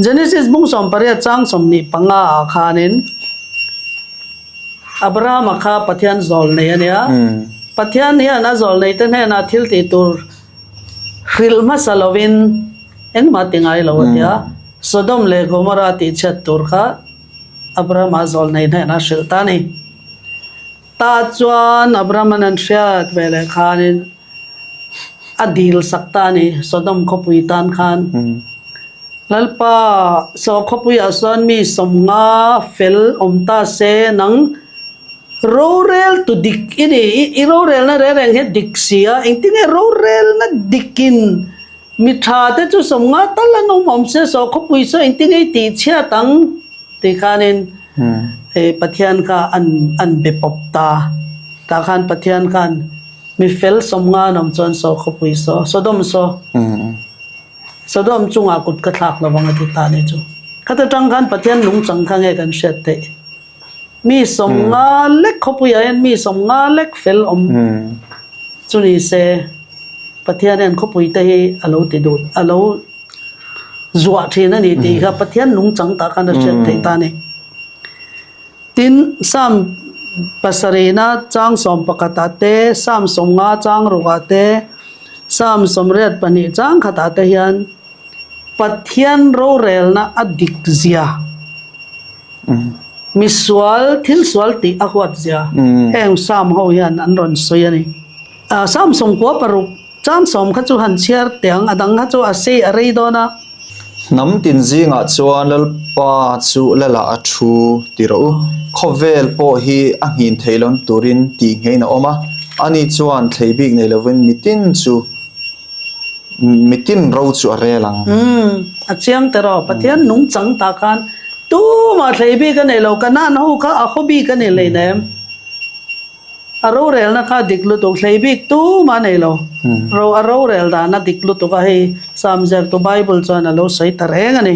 Genesis bung 18 chang 25 ah khanin Abrahama kha Pathian zawl nei a nia. Pathian hian a zawl nei te hnenah thil tih tur hrilh hmasa lovin engmah ti ngai lo a ti a. Sodom leh Gomorrah tihchhiat tur kha Abrahama zawlnei hnenah a hrilh ta a ni. Tah chuan Abrahama'n an hriat ve leh khanin a dil sak ta a ni, Sodom khawpui tan khan. Lalpa, saw khawpuiah sawn mi sawmnga fel awm ta se, nang rorel tu dik i ni, i rorelna reng reng hi dik si a, engtinge rorelna dikin Mi tha te chu sawmnga tal an awm awm se saw khawpui saw engtin nge i tih chhiat ang tih khanin Pathian kha an an be pawp ta. Tah khan Pathian khan mi fel sawmnga an awm chuan saw khawpui saw Sodom saw Sodom chungah kut ka thlak lovang a ti ta ni chu. Khata tang khan Pathian nungchang kha nge kan hriat theih. Mi sawmnga lek khawpuiah hian mi sawmnga lek fel awm chu ni se. Pathian hian khawpui te hi a lo ti dun, a lo zuah thin a ni tih kha Pathian nungchang tah khan a hriat theih ta a ni. Tin, Psalm pasarihna chang 11ah te, Psalm 50 chang rukah te, Psalm 82 chang khatah te hian Pathian rorelna a dik zia, Misual, thil sual tih a huat zia heng Psalm ho hian an rawn sawi a ni. Psalm 96 chang sawm kha chu han chhiar teh ang, a dang kha chu a sei a rei dawn a. Hnam tin zingah chuan Lalpa chu Lalah a thu ti rawh u. Khawvel pawh hi a nghin thei lo turin tih ngeiin a awm a, ani chuan thlei bik nei lovin mitin chu Mitin ro chu a rel ang. Umm, a chiang ta rawh. Pathian nungchang tah khan tumah thlei bik a nei lo. Kanaan ho kha a haw bik a ni hleinem. A rorelna kha a dik lutuk, thlei bik tumah a nei lo. Ro a rorel dan a dik lutuk a, hei Psalm zirtu Bible chuan a lo sawi ta reng a ni.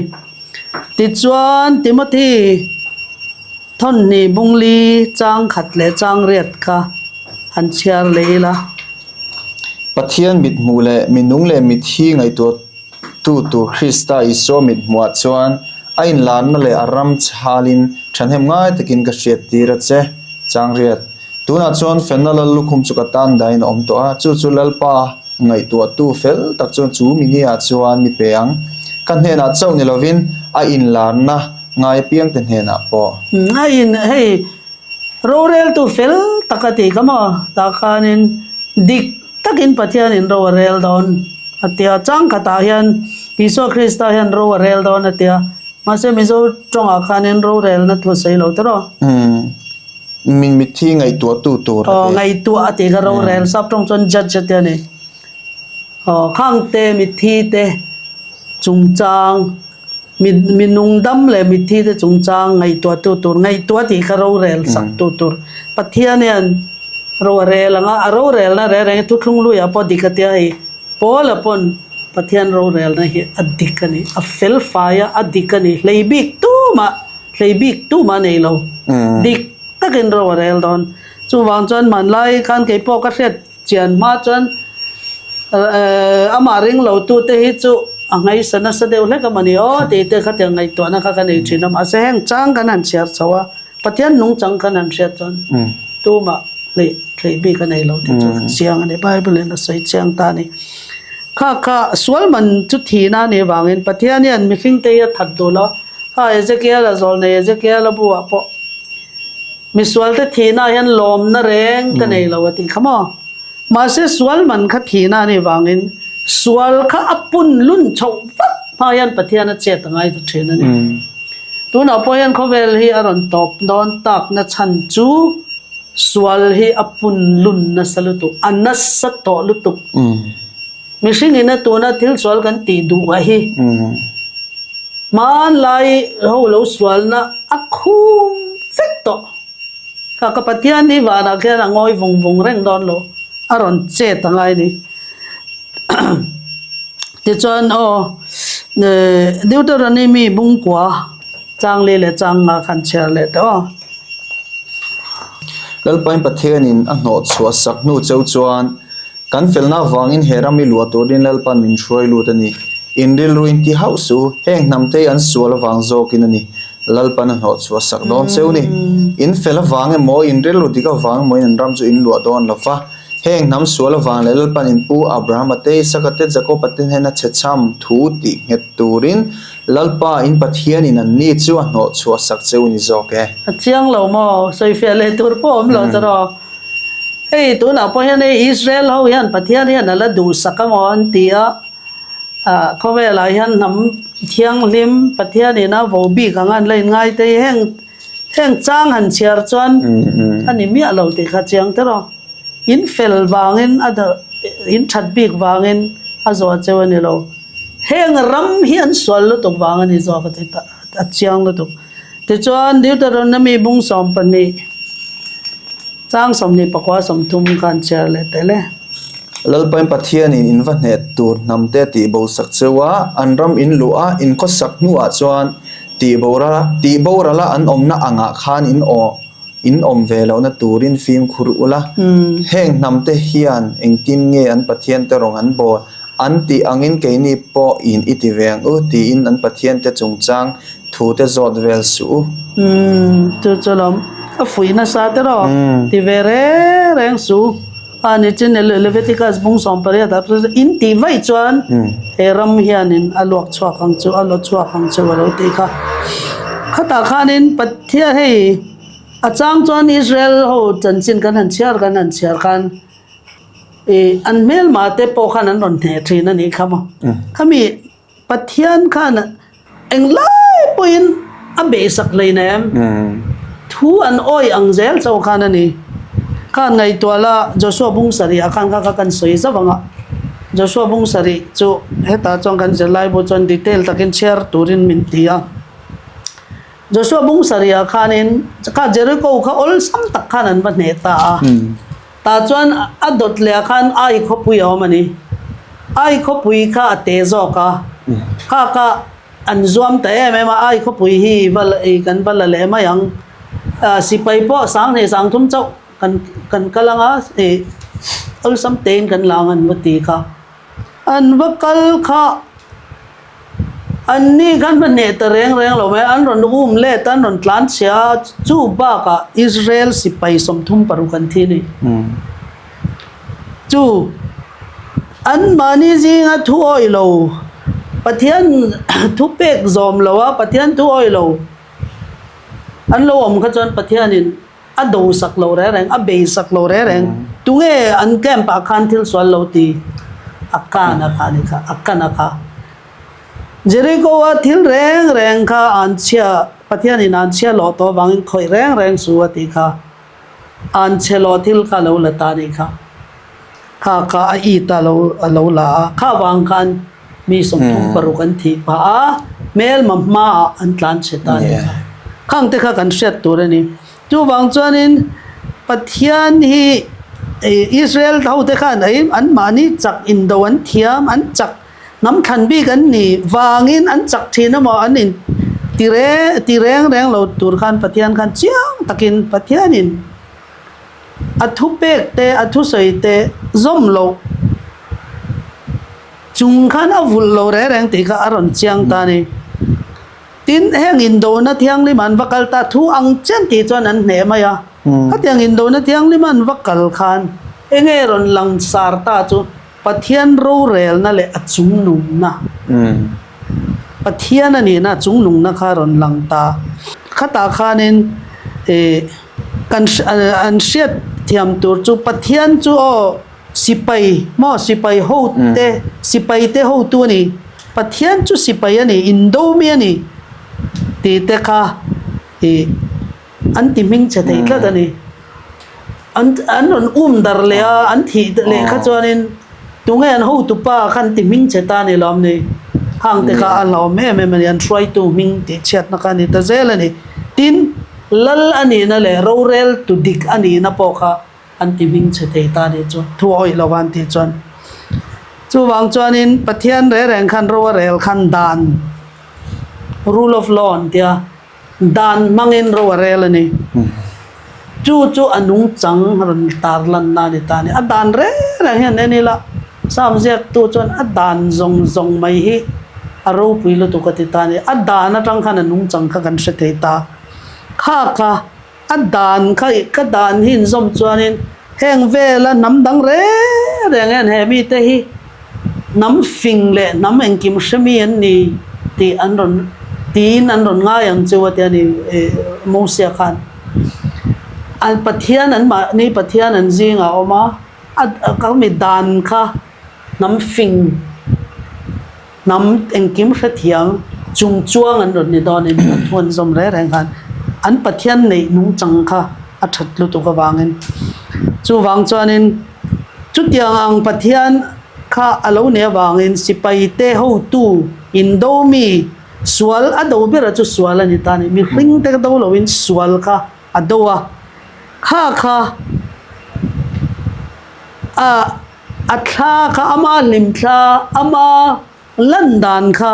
Tichuan Timothy. Thawnhnih bungli chang khat leh chang riat kha han chhiar leh ila. Pathian mithmuh leh minung leh mithi ngaihtuahtu tur Krista Isua mithmuhah chuan a inlarna leh a ram chhalin thahnem ngai takin ka hriattir a che. Chang riat. Tunah chuan Felna Lal lukhum chu ka tan dahin a awm tawh a, chu chu Lalpa ngaihtuahtu fel tak chuan chu mini-ah chuan mi pe ang. Ka hnenah chauh ni lovin a inlarna ngai apiangte hnenah pawh. A in hei roreltu fel tak a tih kha maw? Tah khanin dik takin Pathianin ro a rel dawn a tia. Changkhatah hian Isua Krista hian ro a rel dawn a tia. Mahse Mizo tawngah khanin rorelna thu a sawi lo tawh rawh. Min mitthi ngaihtuahtu tur a ti. Aw ngaihtuah a ti kha rorel sap tawng chuan judge a ti a ni. Aw khangte mitthi te chungchang mi mi nungdam leh mitthi te chungchang ngaihtuahtu tur ngaihtuah tih kha rorel sak tu tur Pathian hian ro a rel ang a, a rorelna reng reng hi thuthlung luiah pawh dik a tia hei. Paula pawn Pathian rorelna hi a dik a ni, a fel fai a, a dik a ni, hlei bik tumah, hlei bik tumah nei lo, dik takin ro a rel dawn. Chuvang chuan hmanlai khan kei pawh ka hriat chian hma chuan amah ring lo tute hi chu a ngaisa nasa deuh hlek a mawni aw tih te khatiang ngaihtuahna kha ka nei thin a, mahse heng chang kan han chhiar chho a, Pathian nungchang kan han hriat chuan tumah hleih hleih bik a nei lo tih chu a chiang a ni. Bible in a sawi chiang ta a ni. Kha kha sual man chu thihna a nih vangin Pathian hian mihring te hi a that duh lo. Kha Ezekiel a zawl nei Ezekiel a buah pawh misual te thihna ah hian lawmna reng ka nei lo a tih kha maw. Mahse sual man kha thihna a nih vangin sual kha a pun lun chhoh vak hma hian Pathian a chet a ngai ta thin a ni. Tunah pawh hian khawvel hi a rawn tawp dawn takna chhan chu sual hi a pun lun nasa lutuk, a nasa tawh lutuk. Mihring ina tuna thil sual kan tih duh a hi hmanlai ho lo sualna a khum vek tawh. Ka ka Pathian hi vanah khian a ngawi vung vung reng dawn lo, a rawn chet a ngai ni. Tichuan aw Deuteronomy bungkua chang li leh chang nga khan chhiar leh teh aw. Lalpain Pathianin a hnawh chhuah sak hnu cheu chuan Kan felna avangin he ram i luah turin Lalpan min hruai lut a ni. In rilru in ti hauh suh u, heng hnamte an sual avang zawkin a ni. Lalpan a hnawh chhuah sak dawn cheu ni. In fel avang emaw, in rilru dik avang emaw in an ram chu in luah dawn lo va. Heng hnam sual avang leh Lalpan in pu Abrahama te, Isaka te, Jakoba te hnena chhechham thu tih nghet turin Lalpa in Pathianin anni chu a hnawh chhuah sak cheu ni zawk e. A chiang lo maw? Sawifiah leh tur pawh awm lo tawh. Hei tunah pawh hian hei Israel ho hian Pathian hian a la duhsak a maw an ti a, ah khawvelah hian hnam thianghlim Pathian ina vo bik ang an la inngai te hi heng heng chang han chhiar chuan a ni miah lo tih kha chiang tawh rawh. In fel vangin a in that bik vangin a zawh cheu a ni lo. Heng ram hi an sual lutuk vang a ni zawk a ti ta a chiang lutuk. Tichuan Deuteronomy bung 12. Chang 24 30 khan chhiar leh tel e. Lalpain Pathianin in va hneh tur hnamte a tihbo sak cheu a, an ram in luh a, in khawsak hnuah chuan tihbora tihborala an awmna angah khan in aw in awm ve lohna turin fimkhur ula. Heng hnamte hian engtin nge an Pathiante rawng an bawl? An tih angin keini pawh in i ti ve ang u, tiin an Pathiante chungchang Thu te zawt vel suh u. Umm chu chu lawm a fuih nasa te rawh ti ve reng reng suh a ni chin Leviticus bung 18 ah chuan in tih vaih chuan he ram hianin a luak chhuak ang chu a la chhuak ang chu a lo tih kha khatah khanin Pathian hei a chang chuan Israel ho chanchin kan han chhiar kan han chhiar khan ih an hmelma te pawh khan an rawn hneh thin a nih kha maw khami Pathian khan englai pawhin a behsak hleinem. Thu an awih ang zel chauh khan a ni. Khan ngaihtuah la Joshua bung sarih ah khan kha kha kan sawi zauh ang a. Joshua bung sarih chu hetah chuan kan zirlai bu chuan detail takin chhiar turin min ti a. Joshua bung sarih ah khanin kha Jericho kha awlsam tak khan an va hneh ta a. Tah chuan a dawt leh ah khan Ai khawpui a awm a ni. Ai khawpui kha a te zawk a, kha kha an zuam ta em em a, Ai khawpui hi va kan va la leh mai ang. Sipai pawh sanghnih sangthum chauh kan kan kal ang a, ih awlsam tein kan la ang an va ti kha. An va kal kha. An ni khan va hneh ta reng reng lo mai, an rawn um let a, an rawn tlan chhia a, chu bakah Israel sipai 36 an thi a ni. Chu anmahni zinga thu awih lo, Pathian thu pek zawm lo a, Pathian thu awih lo an lo awm kha chuan Pathianin A do sak lo reng reng, a bei sak lo reng reng. Tunge an camp ah khan thil sual lo ti? A kan a kha a ni kha, a kan a kha. Jeriko-a thil reng reng kha an chhia, Pathianin an chhia lawh tawh avangin khawih reng reng su a tih kha. An chhe lawh thil kha a lo la ta nih kha. Kha kha a it a lo a lo la a, kha vang khan mi 36 an thih phah a, hmelma hmaah an tlan chhe ta nih kha. Khang te kha kan hriat tur a ni. Chuvang chuanin Pathian hi Israel hote khan anmahni chak indo an thiam, an chak hnam thlan bik an nih vangin an chak thin emaw an in ti reng ti reng reng lo tur khan Pathian khan chiang takin Pathianin a thupek te a thusawi te zawm loh chung khan a vulh lo reng reng tih kha a rawn chiang ta a ni. Tin, heng indona thianghlim an va kal ta thu ang chen tih chuan an hneh mai a. Khatiang indona thianghlim an va kal khan enge rawn lang sar ta chu Pathian rorelna leh a chungnungna, Pathian a nihna a chungnungna kha rawn lang ta. Khatah khanin ih kan an hriat thiam tur chu Pathian chu aw Sipai maw sipai ho te sipai te hotu a ni, Pathian chu sipai a ni, indo mi a ni tih te kha ih an ti hming che thei tlat a ni. An an rawn um dar leh a, an thih leh kha chuanin tunge an hotu pa kha an ti hming che ta a ni lawm ni. Hang te kha a hlauhawm em em a ni, an hruaitu hming tih chhiatna kha a ni ta zel a ni. Tin, lal a nihna leh roreltu dik a nihna pawh kha an ti hming chhe thei ta nih chu, thu awih lo an tih chuan. Chuvang chuanin Pathian reng reng khan ro a rel khan dan, rule of law an tia, dan hmangin ro a rel a ni. Chu chu a nungchang rawn tar lanna a ni ta a ni. A dan reng reng hian en ila, Psalm ziaktu chuan a dan zawng zawng mai hi a ropui lutuk a ti ta a ni. A dan atang khan a nungchang kha kan hre thei ta. Kha kha A dan kha ih ka dan hi inzawm chuanin heng vela hnam dang reng reng hian he mite hi hnam fing leh hnam engkim hre mi an ni tih an rawn tiin an rawn ngai ang chu a ti a ni ih Mosia khan. An Pathian an mahni Pathian an zingah a awm a, a ka mi dan kha hnam fing Hnam engkim hrethiam chung chuang an rawn ni dawn in a thu an zawm reng reng khan an Pathian neih nungchang kha a that lutuk avangin chuvang chuanin chutiang ang Pathian kha a lo nih avangin sipai te hotu indo mi sual a do bera chu sual a ni ta a ni mihring te do loin sual kha a do a kha kha a A thla kha ama hlim thla, ama lan dan kha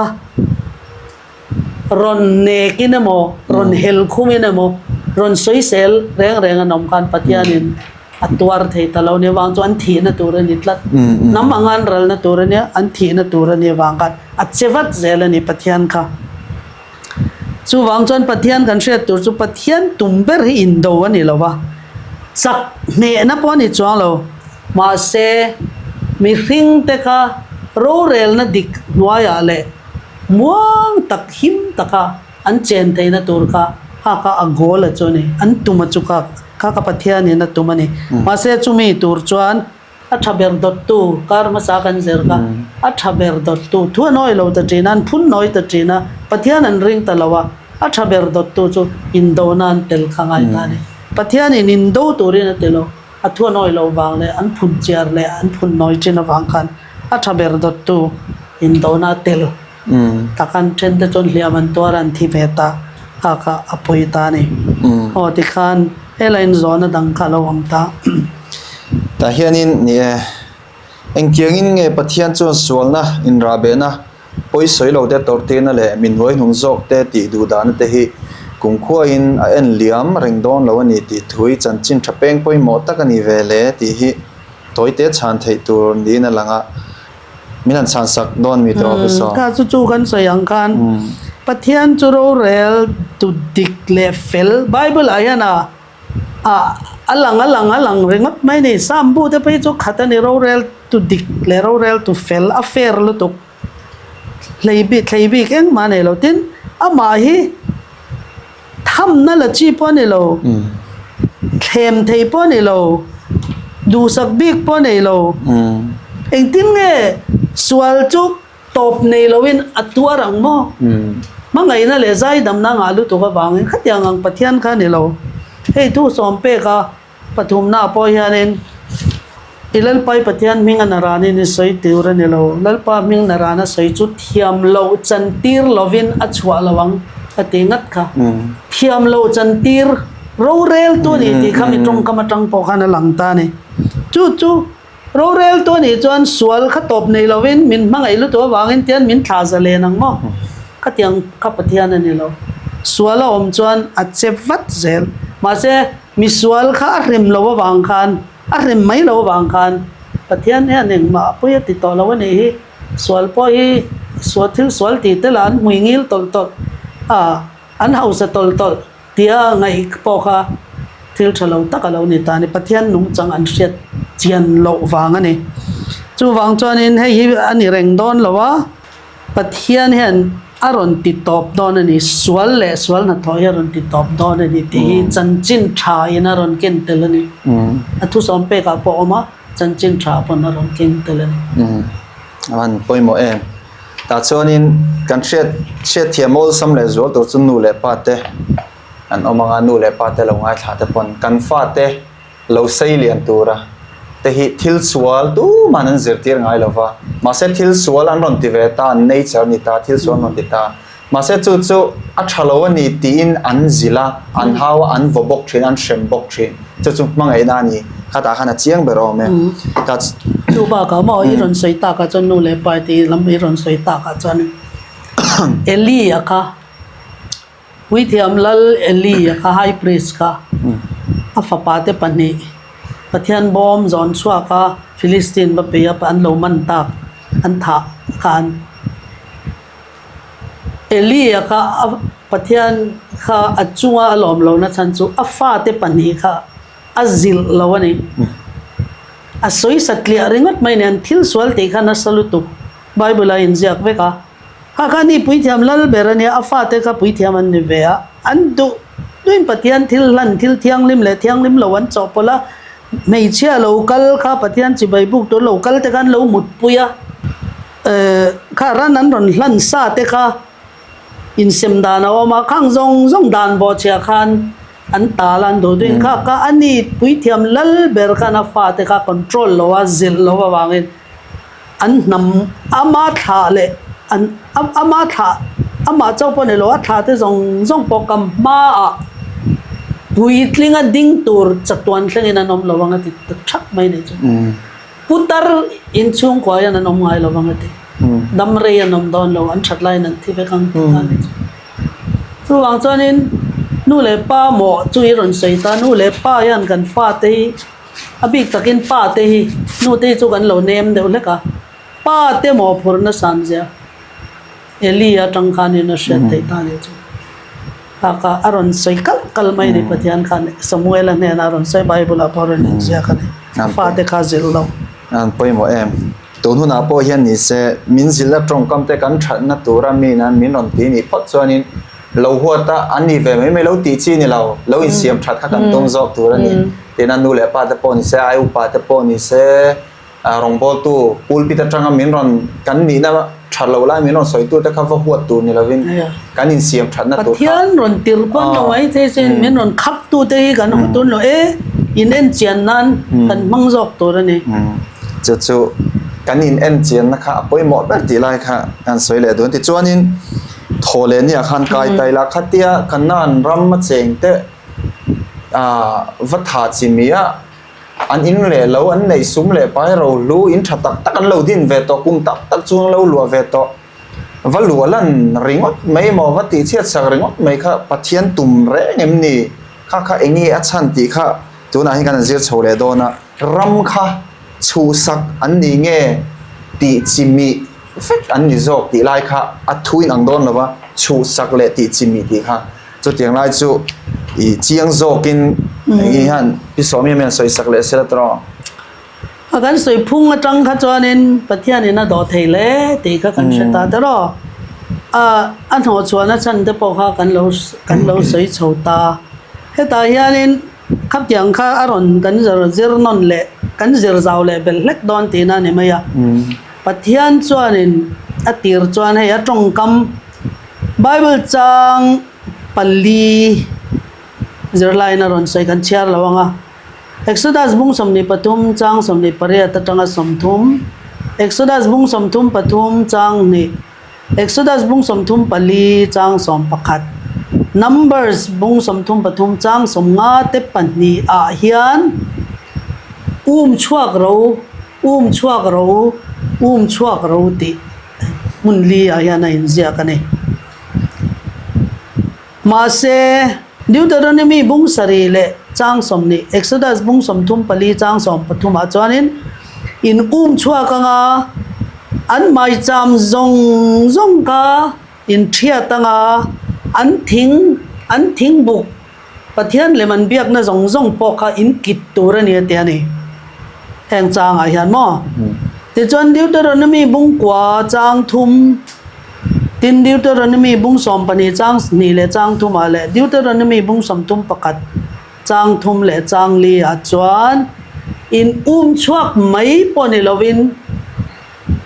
rawn nekin emaw, rawn hel khumin emaw, rawn sawisel reng reng an awm khan Pathianin a tuar thei ta lo nia vang chu an thihna tur a ni tlat. Hnam anga an ralna tur a nia, an thihna tur a nia vang khan a che vat zel a ni Pathian kha. Chuvang chuan Pathian kan hriat tur chu Pathian tum ber hi indo a ni lo va, chak hnehna pawh a ni chuang lo. Mahse, mihringte kha rorelna dik hnuaiah leh muang tak him taka an chen theihna tur kha kha kha a goal a chu a ni, an tum a chu kha kha kha Pathianin a tum a ni. Mahse, chumi tur chuan A tha ber dawttu, kar hmasa kan zir kha, a tha ber dawttu, thu an awi lo ta thin a, an phun nawi ta thin a, Pathian an ring ta lo a, a tha ber dawttu chu indona an tel kha ngai ta a ni. Pathianin indo turin a ti lo, a thu an awi loh vang leh an phun chiar leh an phun nawi thin avang khan a tha ber dawttu indona a tel tak an then te chuan hliam an tuar a, an thi ve ta, kha kha a pawi ta a ni. Aw tikhan helai inzawhna dang kha a lo awm ta. Tah hianin ni e, engtiangin nge Pathian chuan sualna, inrahbehna, pawi sawi lo te tawrhtirna leh mi hnuaihnung zawk te tih duhdahna te hi kumkhuain a en liam reng dawn lo a ni tih thu hi chanchin tha peng pawimawh tak a ni ve hle tih hi tawite chhan theih tur niin a lang a, min han chhan sak dawn mi tawh a saw. Kha chu chu kan sawi ang khan Pathian chu rorel tu dik leh fel Bible ah hian a Ah, a lang a lang a lang ringawt mai ni. Sambu te phei chu khat a ni rorel tu dik leh rorel tu fel a fair lutuk. Hlei bik thlei bik engmah a nei lo. Tin, amah hi thamna la chi pawh a ni lo, thlem thei pawh a ni lo, duhsak bik pawh a nei lo. Engtin nge sual chu. tawp nei loin a tuar ang maw? Hmangaihna leh zaidamna ngah lutuk avangin khatiang ang Pathian kha a ni lo. Hei thu sawm peka pathumnaah pawh hianin i Lalpai Pathian hming a naranin i sawi tur a ni lo. Lalpa hming narana sawi chu thiam loh chantir lovin a chhuah lo ang a ti ngat kha. Thiam loh chantir roreltu a ni tih kha mi tawngkam atang pawh khan a lang ta a ni. Chu chu Roreltu a nih chuan sual kha tawp nei lovin min hmangaih lutuk avangin tian min thlah za len ang maw? Khatiang kha Pathian a ni lo. Sual a awm chuan a che vat zel. Mahse, misual kha a hrem lo avang khan, a hrem mai lo avang khan Pathian hian engmah a pui a ti tawh lo a nih hi. Sual pawh hi sual thil sual tih te lah an hmui ngil tawlh tawlh a, an hausa tawlh tawlh. Tia ngaih pawh kha thil tha lo tak a lo ni ta a ni. Pathian nungchang an hriat chian loh vang a ni. Chuvang chuanin hei hi a ni reng dawn lo a, Pathian hian a rawn ti tawp dawn a ni, sual leh sual hnathawh hi a rawn ti tawp dawn a ni tih hi chanchin tha in a rawn ken tel a ni. A thusawm pekah pawh a awm a, chanchin tha pawn a rawn ken tel a ni. A han pawimawh em? Tah chuanin kan hriat hriat thiam awlsam leh zual tur chu nu leh pa te an awm ang a, nu leh pa te lo ngaithla te pawn kan fate lo sei lian tura te hi thil sual tuman an zirtir ngai lo va, mahse thil sual an rawn ti ve ta, an nature a ni ta, thil sual an rawn ti ta. Mahse chu chu a tha lo a ni tiin an zilh a, an hau a, an vaw bawk thin, an hrem bawk thin. Chu chu hmangaihna a ni. Khatah khan a chiang ber awm e. Ka. Chu bakah maw i rawn sawi takah chuan nu leh pa tih lam i rawn sawi takah chuan Eli a kha Puithiam Lal Eli a kha High Priest kha a fapa te pahnih Pathian bawm zawn chhuak a Philistine va peih a an lo man tak an thah khan Elia kha a Pathian kha a chunga a lawm lohna chhan chu a fate pahnih kha a zilh lo a ni. A sawi satliah ringawt mai nen thil sual tih kha nasa lutuk Bible a inziak vek a. Kha kha ni puithiam lal ber a nia, a fate kha puithiam an ni ve a. An duh duhin Pathian thil hlan, thil thianghlim leh thianghlim lo an chawhpawlh a. Hmeichhia lo kal kha Pathian chibai buk tur lo kal te khan lo mutpui a. Kha ran an rawn hlan sa te kha insem dan a awm a, khang zawng zawng dan bawhchhia khan an tal a, an duh duhin kha kha a ni puithiam lal ber khan a fate kha control lo a, zilh lo avangin an hnam ama thlah leh an ama thlah amah chauh pawh ni lo a thlah te zawng zawng pawh kam hmaah puitlinga ding tur chatuan thlengin an awm lo ang a ti ta thak mai a nih chu. Putar inchhungkua hian an awm ngai lo vang a ti. Dam rei an awm dawn lo, an that laiin an thi vek ang tih ta ni chu. Chuvang chuanin nu leh pa maw chu i rawn sawi ta, nu leh pa hian kan fate hi a bik takin pa te hi nu te hi chu kan lo nem deuh hlek a, pa te mawhphurhna san zia. Eli atang khanin a hriat theih ta nih chu. Kha a rawn sawi kalh kalh mai ni Pathian khan Samuela hnenah a rawn sawi Bible ah pawh a rawn inziak a ni. A fate kha zilh lo. An pawimawh em? Tun hunah pawh hian ni se min zilhna tawngkam te kan thatna tura mi nan min rawn ti nih phawt chuanin lo huat a an ni ve mai mai lo tih chi ni lo, lo insiam that kha kan tum zawk tur a ni. Tina nu leh pa te pawh ni se, ai upa te pawh ni se, Rawngbawltu pulpit atanga min rawn kan nihna tha lo lai min rawn sawitu te kha va huat tur ni lovin kan insiam thatna tur kha. Pathian rawn tirh pawn lo mai thei sin, min rawn khap tu te hi kan haw tun lo e, in en chian nan kan hmang zawk tur a ni. Chu chu kan in en chianna kha a pawimawh ber tih lai kha kan sawi leh dawn. Tichuanin thaw leh nia khan kai ta ila khatia Kanaan ram a cheng te va tha chi mia An in leh lo, an neih sum leh pai rohlu in tha tak tak an lo din ve tawh, kum tak tak chu an lo luah ve tawh. Va luah lan ringawt mai emaw, va tihchhiat sak ringawt mai kha Pathian tum reng em ni? Kha kha eng nge a chhan tih kha tunah hian kan han zir chho leh dawn a. Ram kha chhuhsak an ni nge tih chi mih vek an ni zawk tih lai kha a thu in ang dawn lo va, chhuhsak leh tih chi mih tih kha. Chutiang lai chu i chiang zawkin hei hian Pi Sawmi hian sawi sak leh sela tawh. A kan sawi phung atang kha chuanin Pathianin a dawh thei hle tih kha kan hre ta der aw. A a hnawhchhuahna chhan te pawh kha kan lo kan lo sawi chho ta. Hetah hianin khatiang kha a rawn kan zir zir nawn leh kan zir zau leh belh hlek dawn tihna a ni mai a. Pathian chuanin. A tir chuan hei a tawngkam Bible chang pali zirlaiin a rawn sawi kan chhiar lo ang a. Exodus bung 23 chang 28 atanga 30, Exodus bung 33 chang hnih, Exodus bung 34 chang 11, Numbers bung 33 chang 50 te pahnih ah hian um chhuak ro, um chhuak ro, um chhuak ro tih hmun li ah hian a inziak a ni. Mahse, Deuteronomy bung sarih leh chang 20, Exodus bung 34 chang 13 ah chuanin in um chhuak anga an maicham zawng zawng kha in thiat anga an thing an thingbuk Pathian lem an biakna zawng zawng pawh kha in kit tur a ni a ti a ni. Heng changah hian maw? Tichuan Deuteronomy bung kua chang thum Tin, Deuteronomy bung 12 chang hnih leh chang thumah leh Deuteronomy bung 31 chang thum leh chang li ah chuan in um chhuak mai pawh ni lovin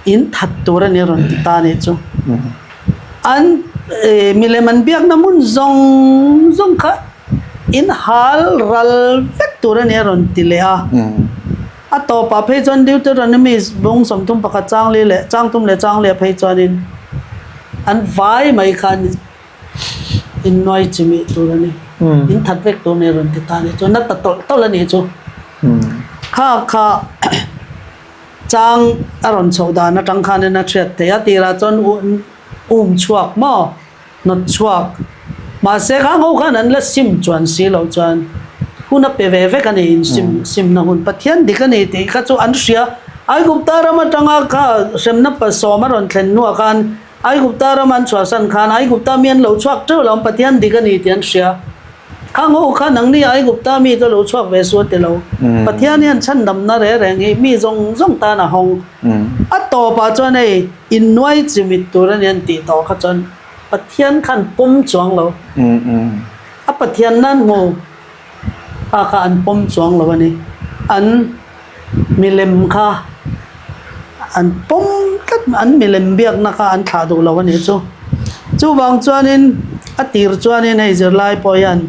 in that tur a ni rawn ti ta nih chu. An milem an biakna hmun zawng zawng kha in hal ral vek tur a ni a rawn ti leh a. A tawpah phei chuan Deuteronomy bung 31 chang li leh chang tum leh chang leh phei chuanin an vai mai khan in nuai chimih tur a ni. In that vek tur a ni a rawn ti ta a ni. Chuan a ta tawlh tawlh a nih chu. Kha kha chang a rawn chhoh dan atang khanin a hriat theih a. Tirah chuan um chhuak maw? Hnawt chhuak. Mahse kha ho khan an la sim chuan si loh chuan hun a pe ve vek a ni in sim simna hun. Pathian dik a ni tih kha chu an hria. Aigupta ram atanga kha hremna pasawm a rawn thlen hnuah khan Aigupta ram an chhuahsan khan Aigupta mi an lo chhuak teuh lo ang Pathian dik a ni tih an hria. Khang ho kha nangni Aigupta mi ka lo chhuak ve su a ti lo. Pathian hian chhandamna reng reng hi mi zawng zawng tan a hawng. A tawpah chuan hei innuai chimit tur a ni an tih tawh kha chuan Pathian khan pawm chuang lo. A Pathian nan hmu kha kha an pawm chuang lo a ni. An milem kha an pawm tlat an milem biakna kha an thlah duh lo a nih chu. Chuvang chuanin a tir chuanin hei zirlai pawh hian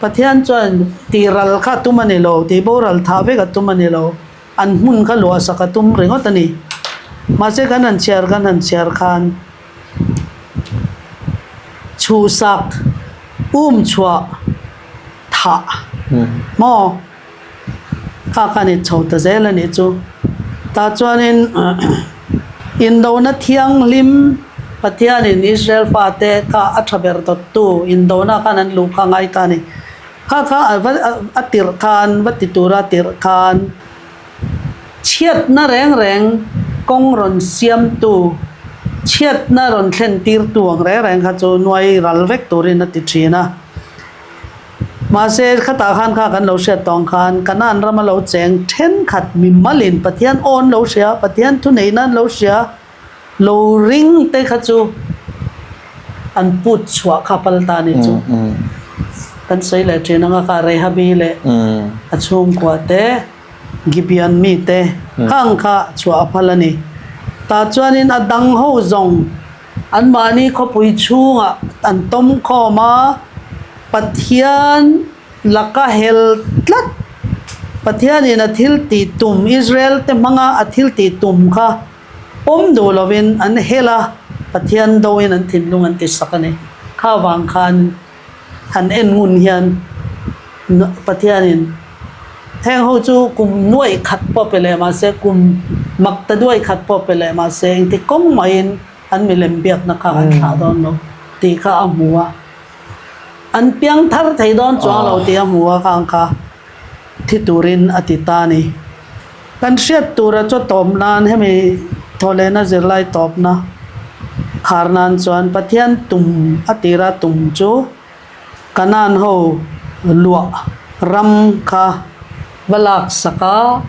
Pathian chuan tihral kha a tum a ni lo, tihboral thah vek a tum a ni lo, an hmun kha luahsak a tum ringawt a ni. Mahse kan han chhiar kan han chhiar khan chhuhsak, um chhuah, thah maw? Kha khan i chho ta zel a nih chu. Tah chuanin indona thianghlim Pathianin Israel fate kha a tha ber dawttu indona khan an luh kha ngai ta a ni. Kha kha a tirh khan va ti tura tirh khan chhiatna reng reng kawng rawn siamtu, chhiatna rawn thlen tirtu ang reng reng kha chu nuai ral vek turin a ti thin a. Mahse, khatah khan kha kan lo hriat tawng khan Kanaan rama lo cheng thenkhat mimalin Pathian aw an lo hria, Pathian thuneihna an lo hria, lo ring te kha chu an put chhuah kha pal ta a ni chu. Kan sawi leh thin anga kha Rehabi leh a chhungkua te, Gibeon mite khang kha chhuah a phal a ni. Tah chuanin a dang ho zawng Anmahni khawpui chhungah an tawm khawm a, Pathian laka hel tlat. Pathianin a thil tih tum, Israel te hmanga a thil tih tum kha pawm duh lovin an hel a, Pathian doin an thinlung an ti sak a ni. Kha vang khan han en ngun hian Pathianin heng ho chu kum nuaih khat pawh pe leh mahse, kum mak ta duai khat pawh pe leh mahse engti kawng mahin an milem biakna kha an thlah dawn lo tih kha a hmu a. An piang thar thei dawn chuang lo tih a hmu a khang kha thi turin a ti ta a ni. Kan hriat tura chaw tawp nan hemi thawhlehna zirlai tawpna khar nan chuan Pathian tum a tira tum chu Kanaan ho luah ram kha va lak sak a,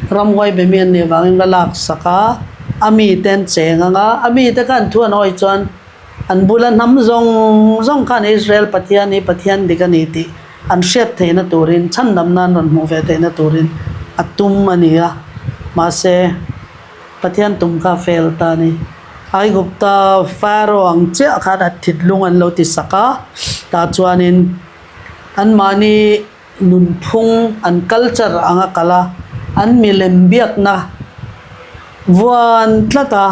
ramhuai be mi an nih vangin va lak sak a, a mite an cheng ang a, a mite khan thu an hawi chuan an bula hnam zawng zawng khan Israel Pathian hi Pathian dik a ni tih an hriat theihna turin chhandam nan rawn hmuh ve theihna turin a tum a ni a, mahse Pathian tum kha a fail ta a ni. Aigupta Pharaoh ang chiah khan a thinlung an lo ti sak a, tah chuanin anmahni nunphung an culture anga kal a, an milem biakna vuan tlat a,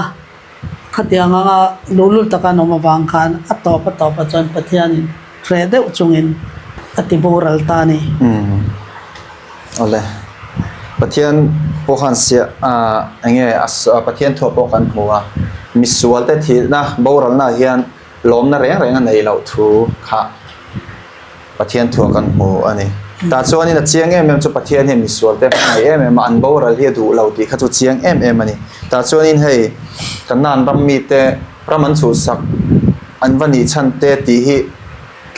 khatiang anga luhlul taka an awm avang khan a tawp a tawpah chuan Pathianin hreh deuh chungin a ti boral ta a ni. Awle. Pathian pawh khan siah ah eng nge a Pathian thuah pawh kan hmu a, misual te thihna boralna ah hian lawmna reng reng a nei loh thu kha Pathian thuah kan hmu a ni. Tah chuanin a chiang em em chu Pathian hian misual te hmangaih em em a, an boral hi a duh lo tih kha chu chiang em em a ni. Tah chuanin hei Kanaan ram mite ram an chhuhsak an va nih chhan te tih hi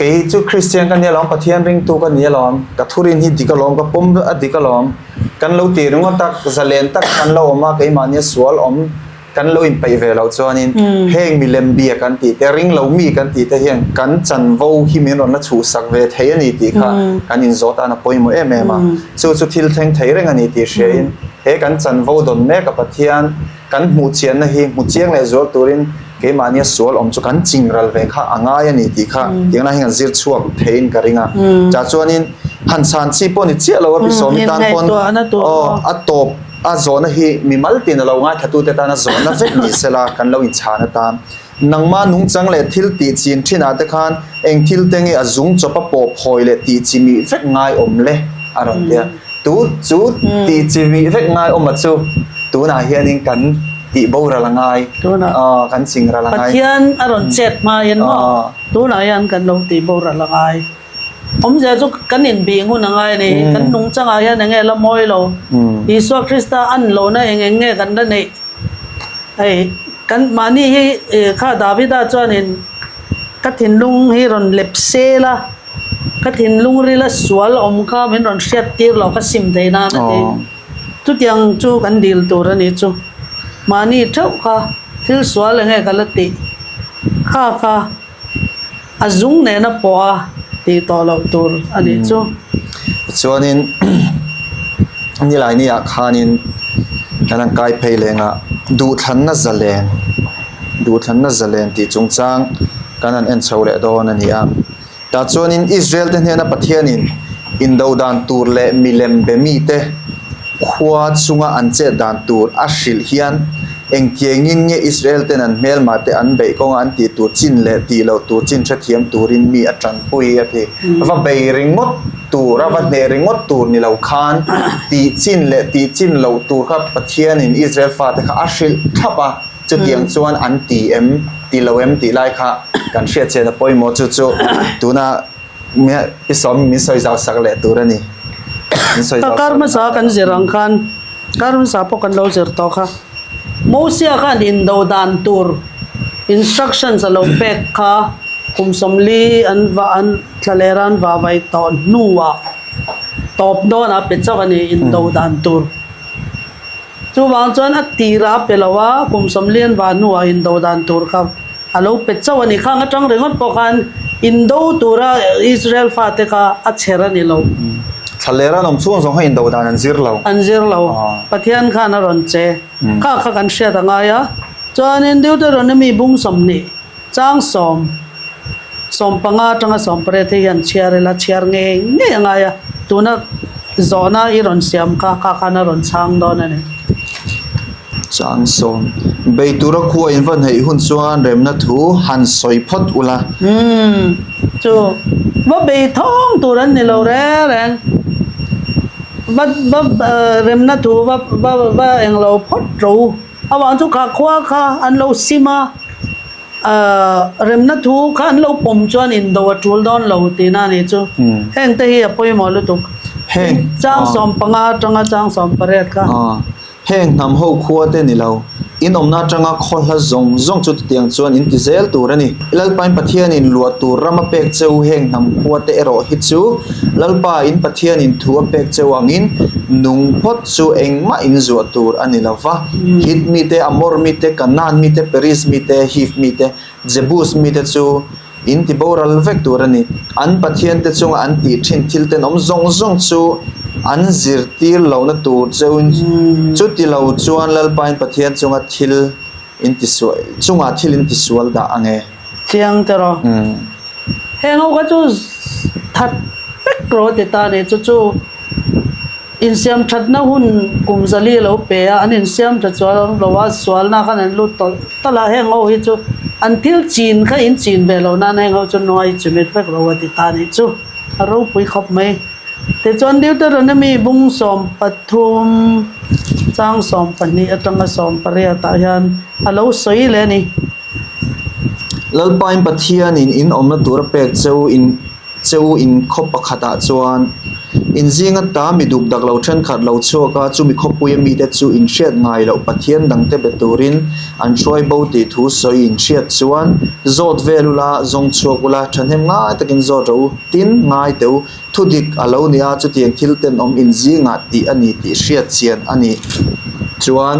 Kei chu Kristian ka ni alawm, Pathian ringtu ka ni alawm, ka thurin hi dik alawm, ka pawm a dik alawm. Kan lo ti ringawt a, zalen tak kan lo awm a, keimahnia sual awm kan lo inpeih ve loh chuanin heng milem bia kan tih te, ring lo mi kan tih te hian kan chanvo hi min rawn la chhuhsak ve thei a ni tih kha kan inzawh tan a pawimawh em em a. Chu chu thil thleng thei reng a ni tih hriain he kan chanvo dawn mek a Pathian Kan hmuh chianna hi hmu chiang leh zual turin keimahnia sual awm chu kan ching ral ve kha a ngai a ni tih kha tiang lai hian kan zir chhuak theiin ka ring a. Chah chuanin han chhan chi pawh ni chiah lo a pi sawmi tan pawn aw a tawp a zawhna hi mimal tin a lo ngaithlatute tana zawhna vek ni sela kan lo inchhan atan Nangmah nungchang leh thil tih chin thinah te khan eng thil te nge a zung chawp a pawh phawi leh tih chi mih vek ngai awm le? a rawn ti a. Tu chu tih chi mih vek ngai awm a chu tunah hianin kan tih boral a ngai, kan ching ral a ngai. Pathian a rawn chet hmain maw tunah hian kan lo tih boral a ngai. Awmzia chu kan inbih ngun a ngai a ni. Kan nungchangah hian eng nge la mawi lo? Isua Krista an lohna eng eng nge kan la neih? Hei kan mahni hi kha Davida chuanin ka thinlung hi rawn lep sel a, ka thinlung rila sual awm kha min rawn hriat tir lo ka sim thei nan a ti. Chutiang chu kan dil tur a nih chu. Mahni theuh kha thil sual enge ka la tih kha kha. A zung nena pawh a tih tawh loh tur a nih chu. Tichuanin Nilaini ah khanin kan han kai phei leng a, duhthlanna zalen, duhthlanna zalen tih chungchang kan han en chho leh dawn a ni a. Tah chuanin Israel te hnena Pathianin indo dan tur leh milem be mite khua chunga an chet dan tur a hrilh hian Engtiangin nge Israel ten an hmelmah te an beih kawnga an tih tur chin leh tih loh tur chin hrethiam turin mi a tanpui a ti. Va bei ringawt tur a, va hneh ringawt tur ni lo khan tih chin leh tih chin loh tur kha Pathianin Israel fate kha a hrilh thlap a, chutiang chuan an ti em, ti lo em tih lai kha kan hriat chian a pawimawh chu chu tuna I sawm min sawi zau sak leh tur a ni. Min sawi zau sak. Kar hmasa kan zir ang khan, kar hmasa pawh kan lo zir tawh kha. Mosia khan indo dan tur instructions a lo pek kha kum sawmli an va an thla leh ran va vai tawh hnuah tawp dawnah pe chauh a ni indo dan tur. Chuvang chuan a tirah a pe lo a, kum sawmlian vah hnuah indo dan tur kha a lo pe chauh a ni. Khang atang ringawt pawh khan indo tura Israel fate kha a chher a ni lo. Thlalera an awm chhung zawng kha indo dan an zir lo. An zir lo. Pathian khan a rawn che. Kha kha kan hriat a ngai a. Chuanin Deuteronomy bung 20 Chang sawm, 15 atanga 18 hi hian chhiar ila, chhiar ngei ngei a ngai a, tuna zawhna i rawn siam kha kha khan a rawn chhang dawn a ni. Chang 10, Bei tura khua in va hneih hun chuan remna thu han sawi phawt ula. Umm, chu va bei thawng tur an ni lo reng reng. Va va remna thu va va va englo phawt ro. Avang chu kha khua kha an lo sim a, ahh remna thu kha an lo pawm chuan indo a tul dawn lo tihna a nih chu. Heng te hi a pawimawh lutuk. Heng Chang 15 atanga chang 18 kha. Heng hnam ho khua te ni lo, in awmna atanga khaw hla zawng zawng chu chutiang chuan in ti zel tur a ni. Lalpa in Pathianin luah tur ram a pek che u heng hnam khua te erawh hi chu Lalpa in Pathianin thu a pek che u angin nung phawt chu engmah in zuah tur a ni lo va, Hit mite, Amor mite, Kanaan mite, Periz mite, Hiv mite, Jebus mite chu in ti boral vek tur a ni. An pathiante chunga an tih thin thil tenawm zawng zawng chu an zirtir lohna tur cheuin chuti lo chuan Lalpain Pathian chunga thil. in tisual chungah thil in tisual dah ang e. Chiang te rawh. Heng ho kha chu that vek rawh ti ta nih chu chu insiam thatna hun kum zali a lo pe a, an insiam tha chuan lo a, sualna khan an lut tawlh tawlh a, heng ho hi chu an thil chin kha in chin ve lo nan heng ho chu nuai chimit vek rawh a ti ta nih chu a ropui khawp mai. Tichuan Deuteronomy bung 13 chang 12 atanga 18 ah hian a lo sawi leh a ni. Lalpain Pathianin in awmna tura pek cheu in cheu in khaw pakhatah chuan in zinga ta mi duk dak lo thenkhat lo chhuak a, chumi khawpuia mite chu in hriat ngai loh Pathian dangte be turin an hruai bo tih thu sawi in hriat chuan zawt vel ula, zawng chhuak ula, thahnem ngai takin zawt rawh u, tin ngai teh u. Thu dik a lo ni a, chutiang thil tenawm inzingah tih a ni tih hriat chian a ni. Chuan,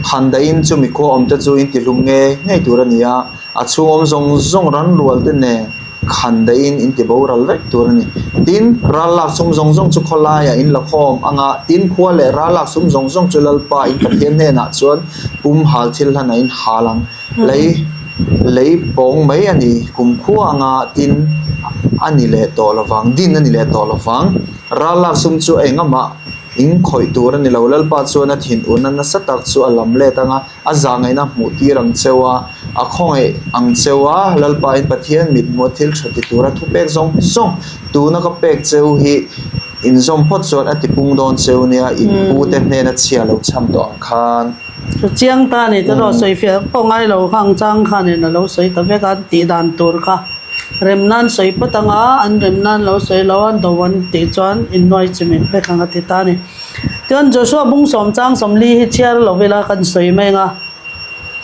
Khandaiin chumi khua awmte chu in tihlum ngei ngei tur a ni a, a chhung awm zawng zawng ran rualte nen Khandaiin in ti boral vek tur a ni. Tin, ral lak sum zawng zawng chu khawlaiah in la khawm ang a, tin, khua leh ral lak sum zawng zawng chu Lalpa in Pathian hnenah chuan pum hal thil hlanah in hal ang. Lei lei pawng mai a ni kumkhua anga tin a ni leh tawh lovang, din a ni leh tawh lovang. Ral lak sum chu engamah in khawih tur a ni lo. Lalpa chuan a thinurna nasa tak chu a lam let anga a zahngaihna hmuh tir ang cheu a, a khawngaih ang cheu a. Lalpa in Pathian mithmuh a thil tha ti tura thupek zawng zawng tuna ka pek cheu hi inzawm phawt chuan a tipung dawn cheu nia, in pute hnena chhia lo cham tawh ang khan. Chu chiang ta ni te erawh sawi fiah pawh ngai lo kha ang chang khanin a lo sawi ta vek a, an tih dan tur kha rem nan sawi phawt ang a, an rem nan lo sawi lo a, do an tih chuan innuai chimit vek ang a ti ta a ni. Tichuan Joshua bung sawm chang sawmli hi chhiar lo ila kan sawi mai ang a,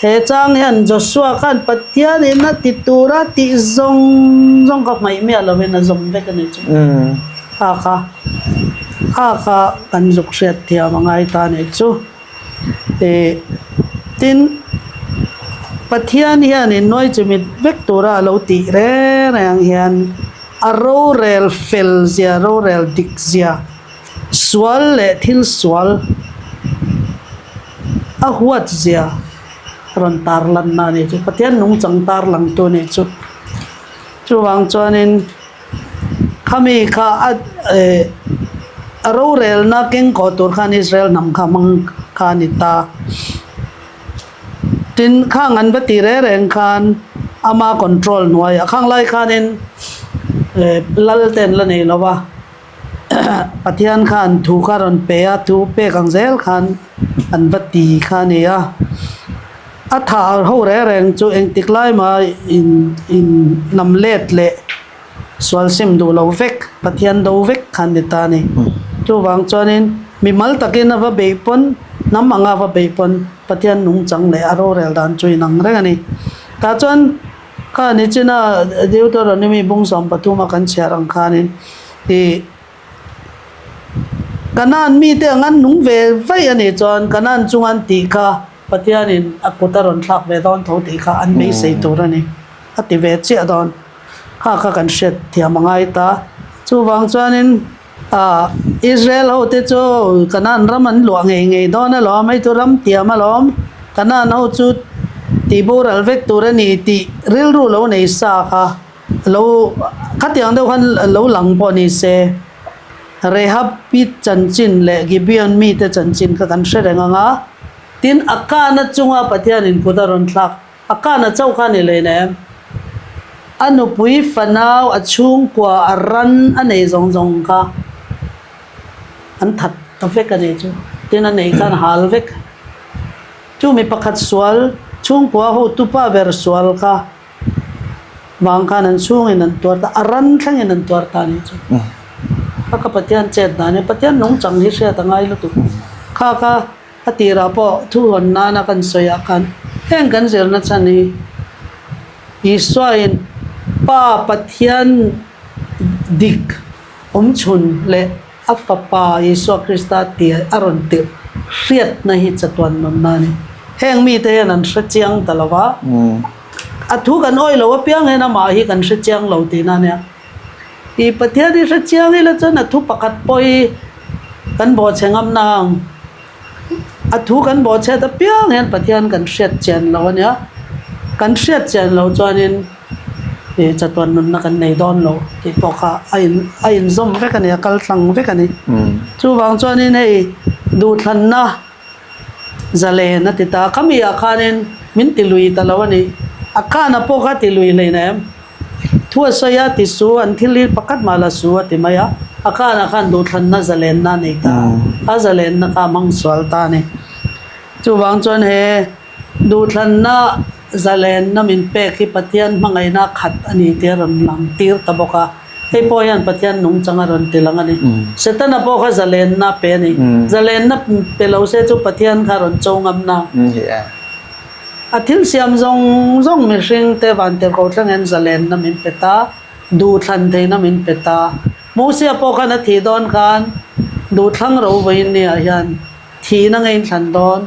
he chang hian Joshua khan Pathianin a ti tura tih zawng zawng kha hmaih miah lovin a zawm vek a ni chu. Kha kha kha kha kan zuk hriat thiam a ngai ta a nih chu. Ih tin Pathian hianin nuai chimit vek tura a lo tih reng reng hian a rorel fel zia rorel dik zia sual leh thil sual a huat zia rawn tarlanna a nih chu Pathian nungchang tarlangtu a nih chu chuvang chuanin. Khami kha a eh a rorelna keng kawh tur khan Israel hnam kha hmang kha a ni ta. Tin, khang an va ti reng reng khan ama control hnuaiah khang lai khanin eh lal te an la nei lo va, Pathian khan thu kha a rawn pe a, thu pek ang zel khan an va ti kha a ni a. A thah ho reng reng chu engtik lai mah in in lam let leh sual sim duh lo vek, Pathian do vek kha an ni ta a ni. Chuvang chuanin mimal takin a va beih pawn, hnam anga a va beih pawn Pathian nungchang leh a rorel dan chu inang reng a ni. Tah chuan kha nichina Deuteronomy bung 13 a kan chhiar ang khanin ih Kanaan mite ang an nung ve vaih a nih chuan Kanaan chunga an tih kha Pathianin a kut a rawn thlak ve dawn tho tih kha an beisei tur a ni. A ti ve chiah dawn. Kha kha kan hriat thiam a ngai ta. Chuvang chuanin ah Israel ho te chu Kanaan ram an luah ngei ngei dawn alawm, hei chu ram tiam alawm, Kanaan ho chu tih boral vek tur a ni tih rilru lo nei sa kha lo khatiang deuh khan lo lang pawh ni se. Rehabi chanchin leh Gibeon mite chanchin kha kan hre reng ang a, tin Akana chunga Pathianin kut a rawn thlak Akana chauh kha a ni leh nem. A nupui fanau a chhungkua a ran a nei zawng zawng kha an that ta vek a nih chu, tin a nei khan hal vek. Chu mi pakhat sual chhungkua hotupa ber sual kha Vang khan an chhungin an tuar ta, a ran thlengin an tuar ta a nih chu. Kha ka Pathian chet dan hi, Pathian nungchang hi hriat a ngai lutuk. Kha kha a tirah pawh thu hawn nana kan sawi ah khan heng kan zirna chhan hi Isuain Pa Pathian dik awmchhun leh A Fapa Isua Krista tia a rawn tirh hriatna hi chatuan nunna a ni. Heng mite hian an hre chiang ta lo va, a thu kan awih lo apiang hian amah hi kan hre chiang lo tihna a nia. I Pathian hi hre chiang ila chuan a thu pakhat pawh hi kan bawhchhe ngam na ang. A thu kan bawhchhiat apiang hian Pathian kan hriat chian lo a nia. Kan hriat chian loh chuanin ih chatuan nunna kan nei dawn lo tih pawh kha a in a inzawm vek a ni, a kal tlang vek a ni. Chuvang chuanin hei duhthlanna zalen a ti ta. Khami ah khanin min ti lui ta lo a ni. A khanah pawh kha ti lui hlein em? Thu a sawi a, ti su, an thil hi pakhat mah la su a ti mai a. A khanah khan duhthlanna zalenna a nei ta a, a zalenna kha a hmang sual ta a ni. Chuvang chuan he duhthlanna zalenna min pek hi Pathian hmangaihna khat a ni tih a rawn lang tir ta bawk a. Hei pawh hian Pathian nungchang a rawn ti lang a ni. Setana pawh kha zalenna a pe a ni. Zalenna pe lo se chu Pathian kha a rawn cho ngam na. A thil siam zawng zawng mihring te vantirhkoh thlengin zalenna min pe ta, duhthlan theihna min pe ta. Mosia pawh khan a thih dawn khan duhthlang ro vawiin ni ah hian thihna ngeiin thlan dawn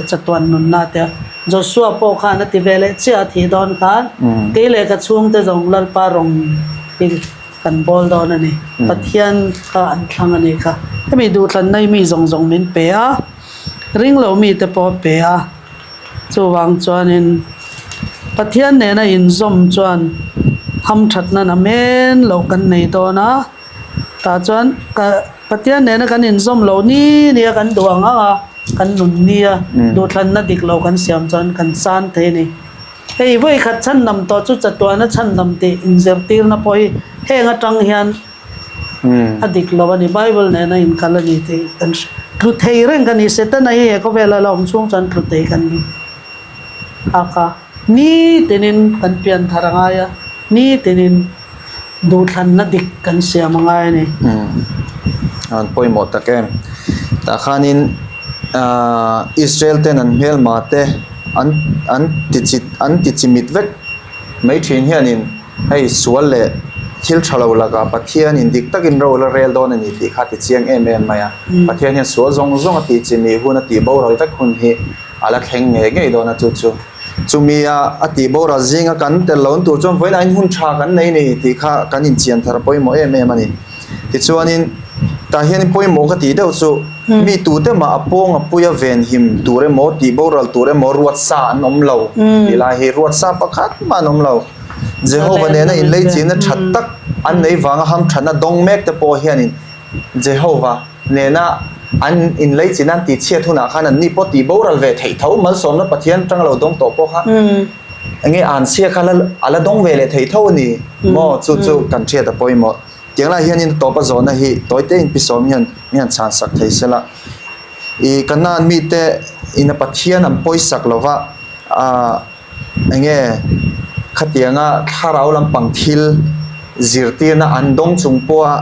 chatuan nunna a ti a. Joshua pawh khan a ti ve leh chiah a thih dawn khan kei leh ka chhungte zawng Lalpa rawng hi kan bawl dawn a ni. Pathian kha an thlang a nih kha. Hemi duhthlanna hi mi zawng zawng min pe a, ring lo mite pawh a pe a. Chuvang chuanin Pathian nena inzawm chuan hamthatna namen loh kan nei dawn a. Tah chuan ka Pathian nena kan inzawm loh ni nia kan duh ang ang a, kan nun nia duhthlanna dik lo kan siam chuan kan chan thei a ni. Hei vawi khat chhandam tawh chu chatuana chhandam tih inzirtirna pawh hi heng atang hian a dik lo a ni. Bible nena inkal a ni tih kan tlu thei reng ka ni. Setana hi he khawvela la awm chhung chuan tlu thei kan ni. Haka nitinin kan pian thar a ngai a, nitinin duhthlanna dik kan siam a ngai a ni. An pawimawh tak em. Tah khanin Israel ten an hmelma te an an ti chi an ti chimit vek mai thin hianin hei sual leh thil tha lo lakah Pathianin dik takin ro la rel dawn a ni tih kha ti chiang em em mai a. Pathian hian sual zawng zawng a tih chimih hun a tih boral vek hun hi a la thleng ngei ngei dawn a chu chu. Chumi a a tih boral zinga kan tel lo tur chuan vawiin ah hun tha kan nei ni tih kha kan inchian thar pawimawh em em a ni. Tichuanin tah hianin pawimawh ka tih deuh chu mi tute mah a pawng a puia venhim tur emaw tih boral tur emaw ruat sa an awm lo tih lai hi ruat sa pakhat mah an awm lo. Jehova nena inleichina tha tak an nei vanga hamthatna dawng mek te pawh hianin Jehova nena an inleichina an tihchhiat hunah khan anni pawh tih boral ve theih tho malsawmna Pathian atanga lo dawng tawh pawh kha Enge anchhia kha a la dawng ve leh thei tho a ni maw? Chu chu kan hriat a pawimawh. Tiang lai hianin tawpa zawhna hi tawi te in pisawm hian min han chhan sak thei se la. I Kanaan mite ina Pathian an pawisak lova ah enge khatianga thlarau lampang thil zirtirna an dawng chung pawha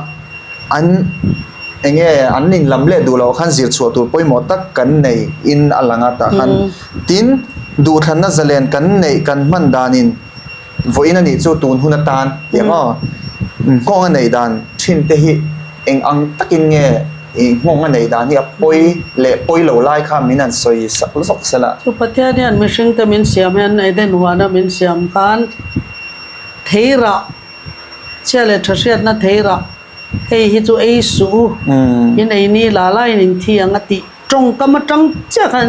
an enge an inlam leh duh loh khan zir chhuah tur pawimawh tak kan nei in a lang a tah khan tin duhthlanna zalen kan neih kan hman danin vawiin a nih chu tun hun atan tih ang aw nghawng a neih dan thin te hi eng ang takin nge ih nghawng a neih dan hi a pawi leh pawi lo lai kha min han sawi sak zawk se la. Chu Pathian hian mihring te min siam hian Eden huana min siam khan theirah Chhia leh tha hriatna thei rah, hei hi chu ei suh u, in ei ni la laiin in thi ang a tih tawngkam atang chiah khan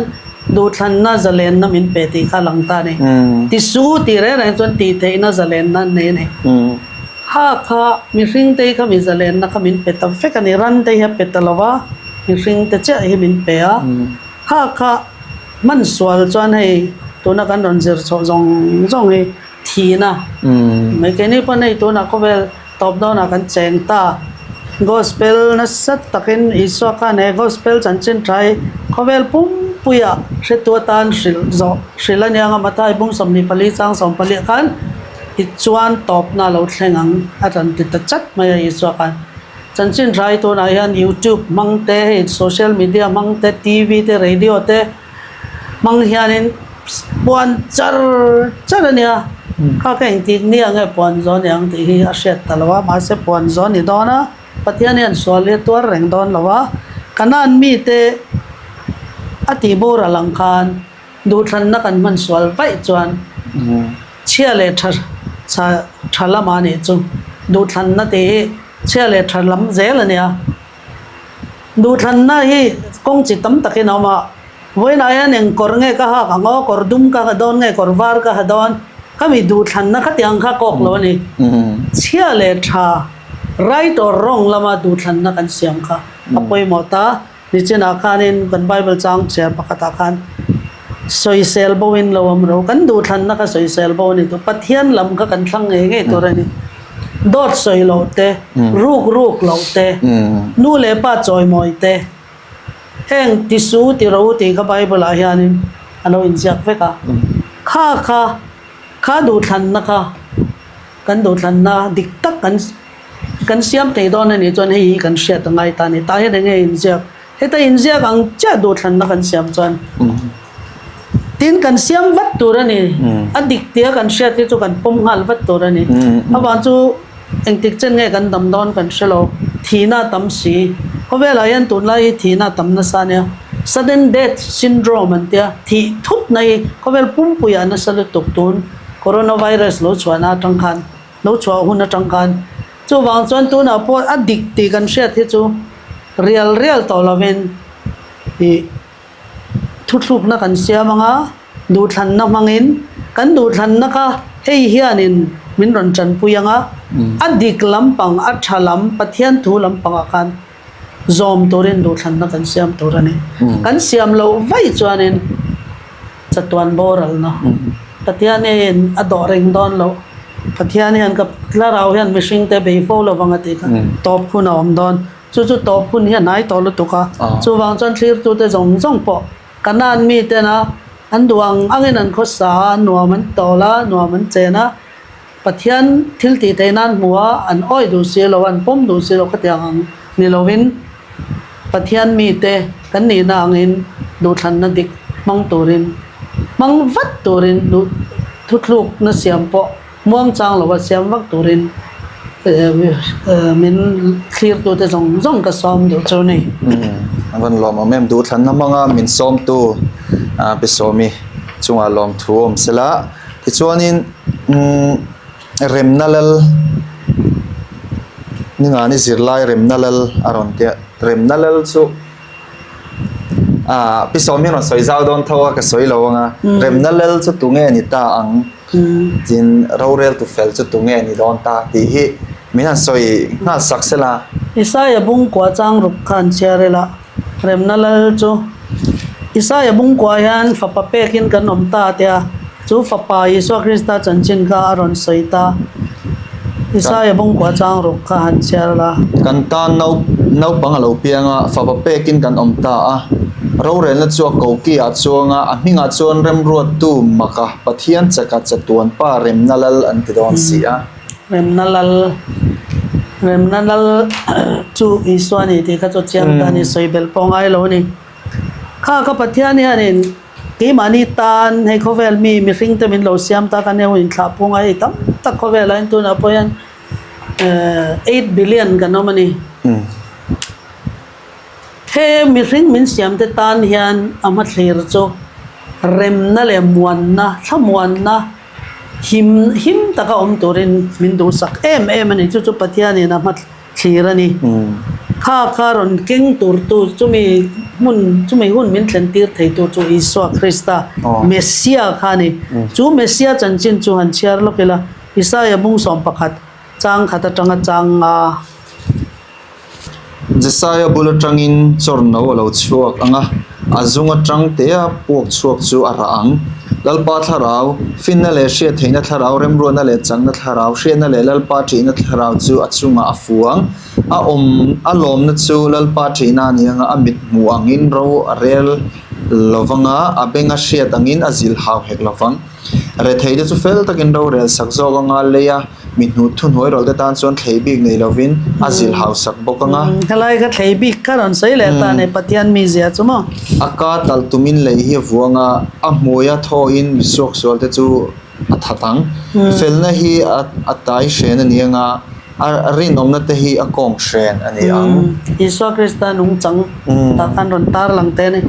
duhthlanna zalenna min pe tih kha a lang ta a ni. Ti suh u tih reng reng chuan tih theihna zalenna an nei a ni. Kha kha mihring te hi kha mi zalenna kha min pe ta vek a ni, ran te hi a pe ta lo va, mihring te chiah hi min pe a. Kha kha hman sual chuan hei tuna kan rawn zir chhoh zawng zawng hi thihna mai keini pawn hei tunah khawvel tawp dawnah kan cheng ta gospel nasa takin Isua khan he gospel chanchin tha hi khawvel pumpuiah hretu atan hrilh zawh hrilh a nia ang a Mathai bung 24 chang 14 ah khan tichuan tawpna a lo thleng ang a rawn ti ta chat mai a Isua khan chanchin tha hi tunah hian youtube hmang te hei social media hmang te T_V te radio te. Hmang hianin puan char char a nia, kha ka engtik ni ang nge puan zawn ni ang tih hi a hriat ta lo a, mahse puan zawn ni dawn a, Pathian hian sual hi a tuar reng dawn lo a, Kanaan mite a tih boral ang khan duhthlanna kan hman sual vaih chuan chhia leh tha tha lamah a nih chu, duhthlanna tih hi chhia leh tha lam zel a nia. Duhthlanna hi kawng chi tam takin a awm a. Vawiinah hian eng kawr nge ka hak ang aw, kawr dum ka ha dawn nge kawr var ka ha dawn, ka mi duhthlanna khatiang kha kawk lo a ni. Chhia leh tha, right or wrong lama duhthlanna kan siam kha a pawimawh ta. Nichinah khanin kan Bible chang chhiar pakhatah khan sawisel bo in lo awm ro, kan duhthlanna kha sawisel bo a ni tur, Pathian lam kha kan thlang ngei ngei tur a ni. Dawt sawi loh te, ruk ruk loh te, nu leh pa chawimawi te, Heng tisu ti ro tih kha Bible ah hianin a lo inziak vek a. Kha kha, kha duhthlanna kha kan duhthlanna dik tak kan kan siam thei dawn a nih chuan hei hi kan hriat a ngai ta a ni. Tah hian eng nge inziak? Heta inziak ang chiah duhthlanna kan siam chuan tin kan siam vat tur a ni. A dik tia kan hriat hi chu kan pawm nghal vat tur a ni. Avang chu. Engtik chen nge kan dam dawn kan hre lo, thihna a tam si. Khawvelah hian tunlai hi thihna a tam nasa ania. Sudden death syndrome an tia, thih thutna hi khawvel pumpuiah nasa lutuk tun coronavirus lo chhuahna atang khan, lo chhuah hun atang khan. Chuvang chuan tunah pawh a dik tih kan hriat hi chu rial rial tawh lovin ih. Thuthlukna kan siam anga duhthlanna hmangin kan duhthlanna kha hei hianin min rawn tanpui anga a dik lampang, a tha lam, Pathian thu lampangah khan zawm turin duhthlanna kan siam tur a ni. Kan siam loh vaih chuanin chatuan boralna Pathian hian a dawh reng dawn loh. Pathian hian ka thlarau hian mihringte bei fo lovang a tih kha tawp hun a awm dawn. Chu chu tawp hun hi a hnai tawh lutuk a, chuvang chuan thlirtute zawng zawng pawh Kanaan mitena an duh ang angin an khawsa a, nuam an tawl a, nuam an chen a, Pathian thil tih theih nan hmu a, an awih duh si lo, an pawm duh si lo khatiang ang ni lovin Pathian mite kan nihna angin duhthlanna dik hmang turin, hmang vat turin duh thuthlukna siam pawh Muangchang lova siam vak turin min thlirtute zawng zawng ka sawm duh chu ni. A van lawmawm em? Duhthlanna hmanga min sawmtu Pi Sawmi chungah lawmthu awm sela. Tichuanin Remna Lal Ningani zirlai Remna Lal a rawn tia. Remna Lal chu Pi Sawmi rawn sawi zau dawn tho a ka sawi lo anga. Remna Lal chu tunge ni ta ang? Tin, roreltu fel chu tunge ni dawn ta tih hi min han sawi nghal sak sela. Isaia bungkua chang ruk kha an chhiar ila, Remna Lal chu Isaia bungkua hian fapa pekin kan awm ta tia, chu fapa Isua Krista chanchin kha a rawn sawi ta. Isaia bungkua chang ruk kha han chhiar la. Kan tan naupang a lo piang a, fapa pekin kan awm ta a, rorelna chu a koki ah chuang a, a hmingah chuan remruattu maka. Pathian chaka chatuan pa Remna Lal an ti dawn si a. Remna Lal, Remna Lal chu Isua a ni tih kha chu chiang ta a ni, sawi belh pawh ngai lo a ni. Kha ka Pathian hianin keimahni tan hei khawvel mi mihring te min lo siam ta kan heu inthlah pung a, hei tam tak khawvelah hian tunah pawh hian 8 billion kan awm a ni. He mihring min siamte tan hian a hmathlir chu remna leh muanna, thlamuanna, him him taka awm turin min duhsak em em a ni. Chu chu Pathianin a hmathlir a ni. Kha kha rawn keng turtu chumi hmun chumi hun min thlen tir theitu chu Isua Krista, Messia kha a ni. Chu Messia chanchin chu han chhiar lawk ila, Isaia bung 11 chang khat atanga chang nga. Jesaia bul atangin chawrno a lo chhuak ang a, a zung atang tea puak chhuak chu a rah ang. Lalpa thlarau, finna leh hriat theihna thlarau, remruatna leh chakna thlarau, hriatna leh Lalpa ṭihna thlarau chu a chungah a fu ang. A awm, a lawmna chu Lalpa ṭihna a ni ang a, a mit hmuh angin ro a rel lo vang a, a benga hriat angin a zilh hau hek lo vang. Retheite chu fel takin rorel sak zawk anga lei a, mi hnu thuhnuai rawlte tan chuan thlei bik nei lovin a zilh hausak bawk anga. Helai kha thlei bik kha rawn sawi leh ta nei Pathian mizia chu maw? A ka talh tumin lei hi a vuang a, a hmuia thawhin mi suaksualte chu a that ang. Felna hi a tai hren a ni anga. A rinawmna te hi a kawng hren a ni ang. Isua Krista nungchang tah khan rawn tar lang te a ni.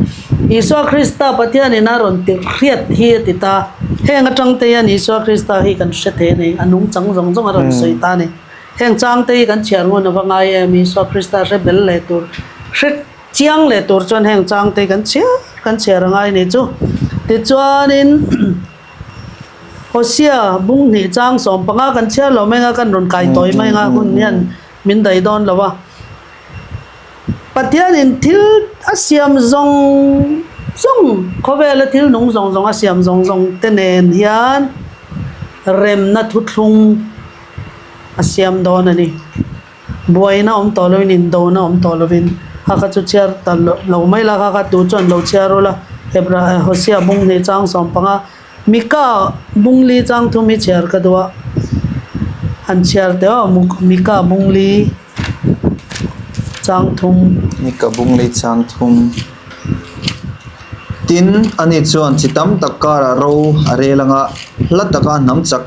Isua Krista Pathianin a rawn tirh hriat hi a ti ta. Heng atang te hian Isua Krista hi kan hre thei a ni. A nungchang zawng zawng a rawn sawi ta a ni. Heng chang te hi kan chhiar ngun a va ngai em? Isua Krista hre bel leh tur hre. Chiang leh tur chuan heng changte kan chhiar kan chhiar a ngai a nih chu. Tichuanin Hosea bung hnih chang 15 kan chhiar lo mai anga kan rawn kai tawi mai anga hun hian min daih dawn lo a. Pathianin thil a siam zawng zawng khawvela thil nung zawng zawng a siam zawng zawng te nen hian remna thuthlung a siam dawn a ni. Buaina awm tawh lovin indona awm tawh lovin kha kha chu chhiar ta lo mai la kha kha tu chuan lo chhiar ula Hebra Hosea bung hnih chang 15 Mika bung li chang thum hi chhiar ka duh a han chhiar teh aw Mika bung li chang thum. Mika bung li chang thum. Tin, ani chuan chi tam tak karah ro a rel anga hla taka hnam chak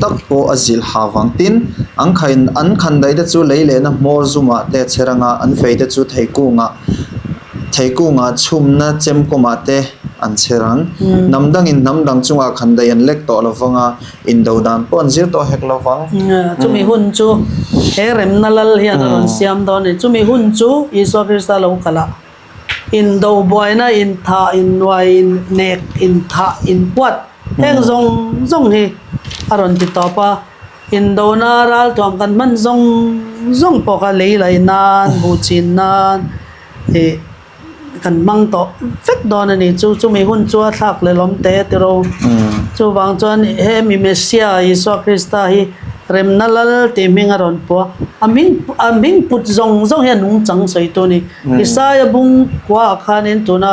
tak pawh a zilh ha vang. Tin, an khain an khandaih te chu lei lehna hmawr zumah te a chher anga an fei te chu theikungah theikungah chhumna chemkawmah te an chher ang. Hnam dangin hnam dang chungah khandaih an lek tawh lo vang a, indo dan pawh an zir tawh hek lo vang. Chumi hun chu he remna lal hian a rawn siam dawn a ni. Chumi hun chu Isua Krista lo kalh a. Indo buaina, inthah, innuai, innek, inthah, inpuat heng zawng zawng hi a rawn ti tawp a. Indona ralthuam kan hman zawng zawng pawh kha lei laih nan, buh chin nan ih kan hmang tawh vek dawn a ni. Chu chumi hun chu a thlak leh lawm teh a ti ro. Chuvang chuan hemi Messiah Isua Krista hi remna lal tih hming a rawn pu a. A hming a hming put zawng zawng hi a nungchang sawitu a ni. Isaia bung kuaah khanin tuna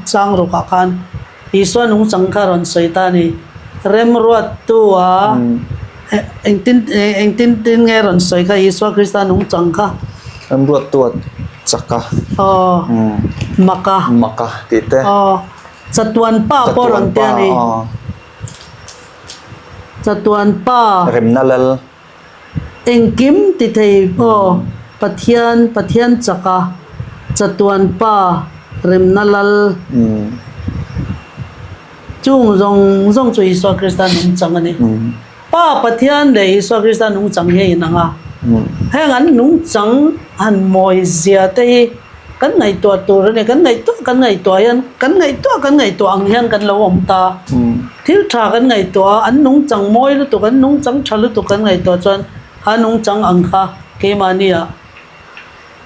chang rukah khan Isua nungchang kha rawn sawi ta a ni. Remruattu a engtin engtin tin nge rawn sawi kha Isua Krista nungchang kha? Remruattu a chak a. Aw. Mak a. Mak a tih te. Aw. Chatuan pa pawh rawn ti a ni. Chatuan pa. Remna lal. Engkim ti thei aw Pathian, Pathian chaka chatuan pa remna lal chung zawng zawng chu Isua Krista nungchang a ni. Pa Pathian leh Isua Krista nungchang hi a inang a, heng an nungchang han mawi zia te hi kan ngaihtuah tur a ni. Kan ngaihtuah kan ngaihtuah hian kan ngaihtuah kan ngaihtuah ang hian kan lo awm ta. Thil tha kan ngaihtuah a, an nungchang mawi lutuk, an nungchang tha lutuk kan ngaihtuah chuan kha nungchang ang kha keimahniah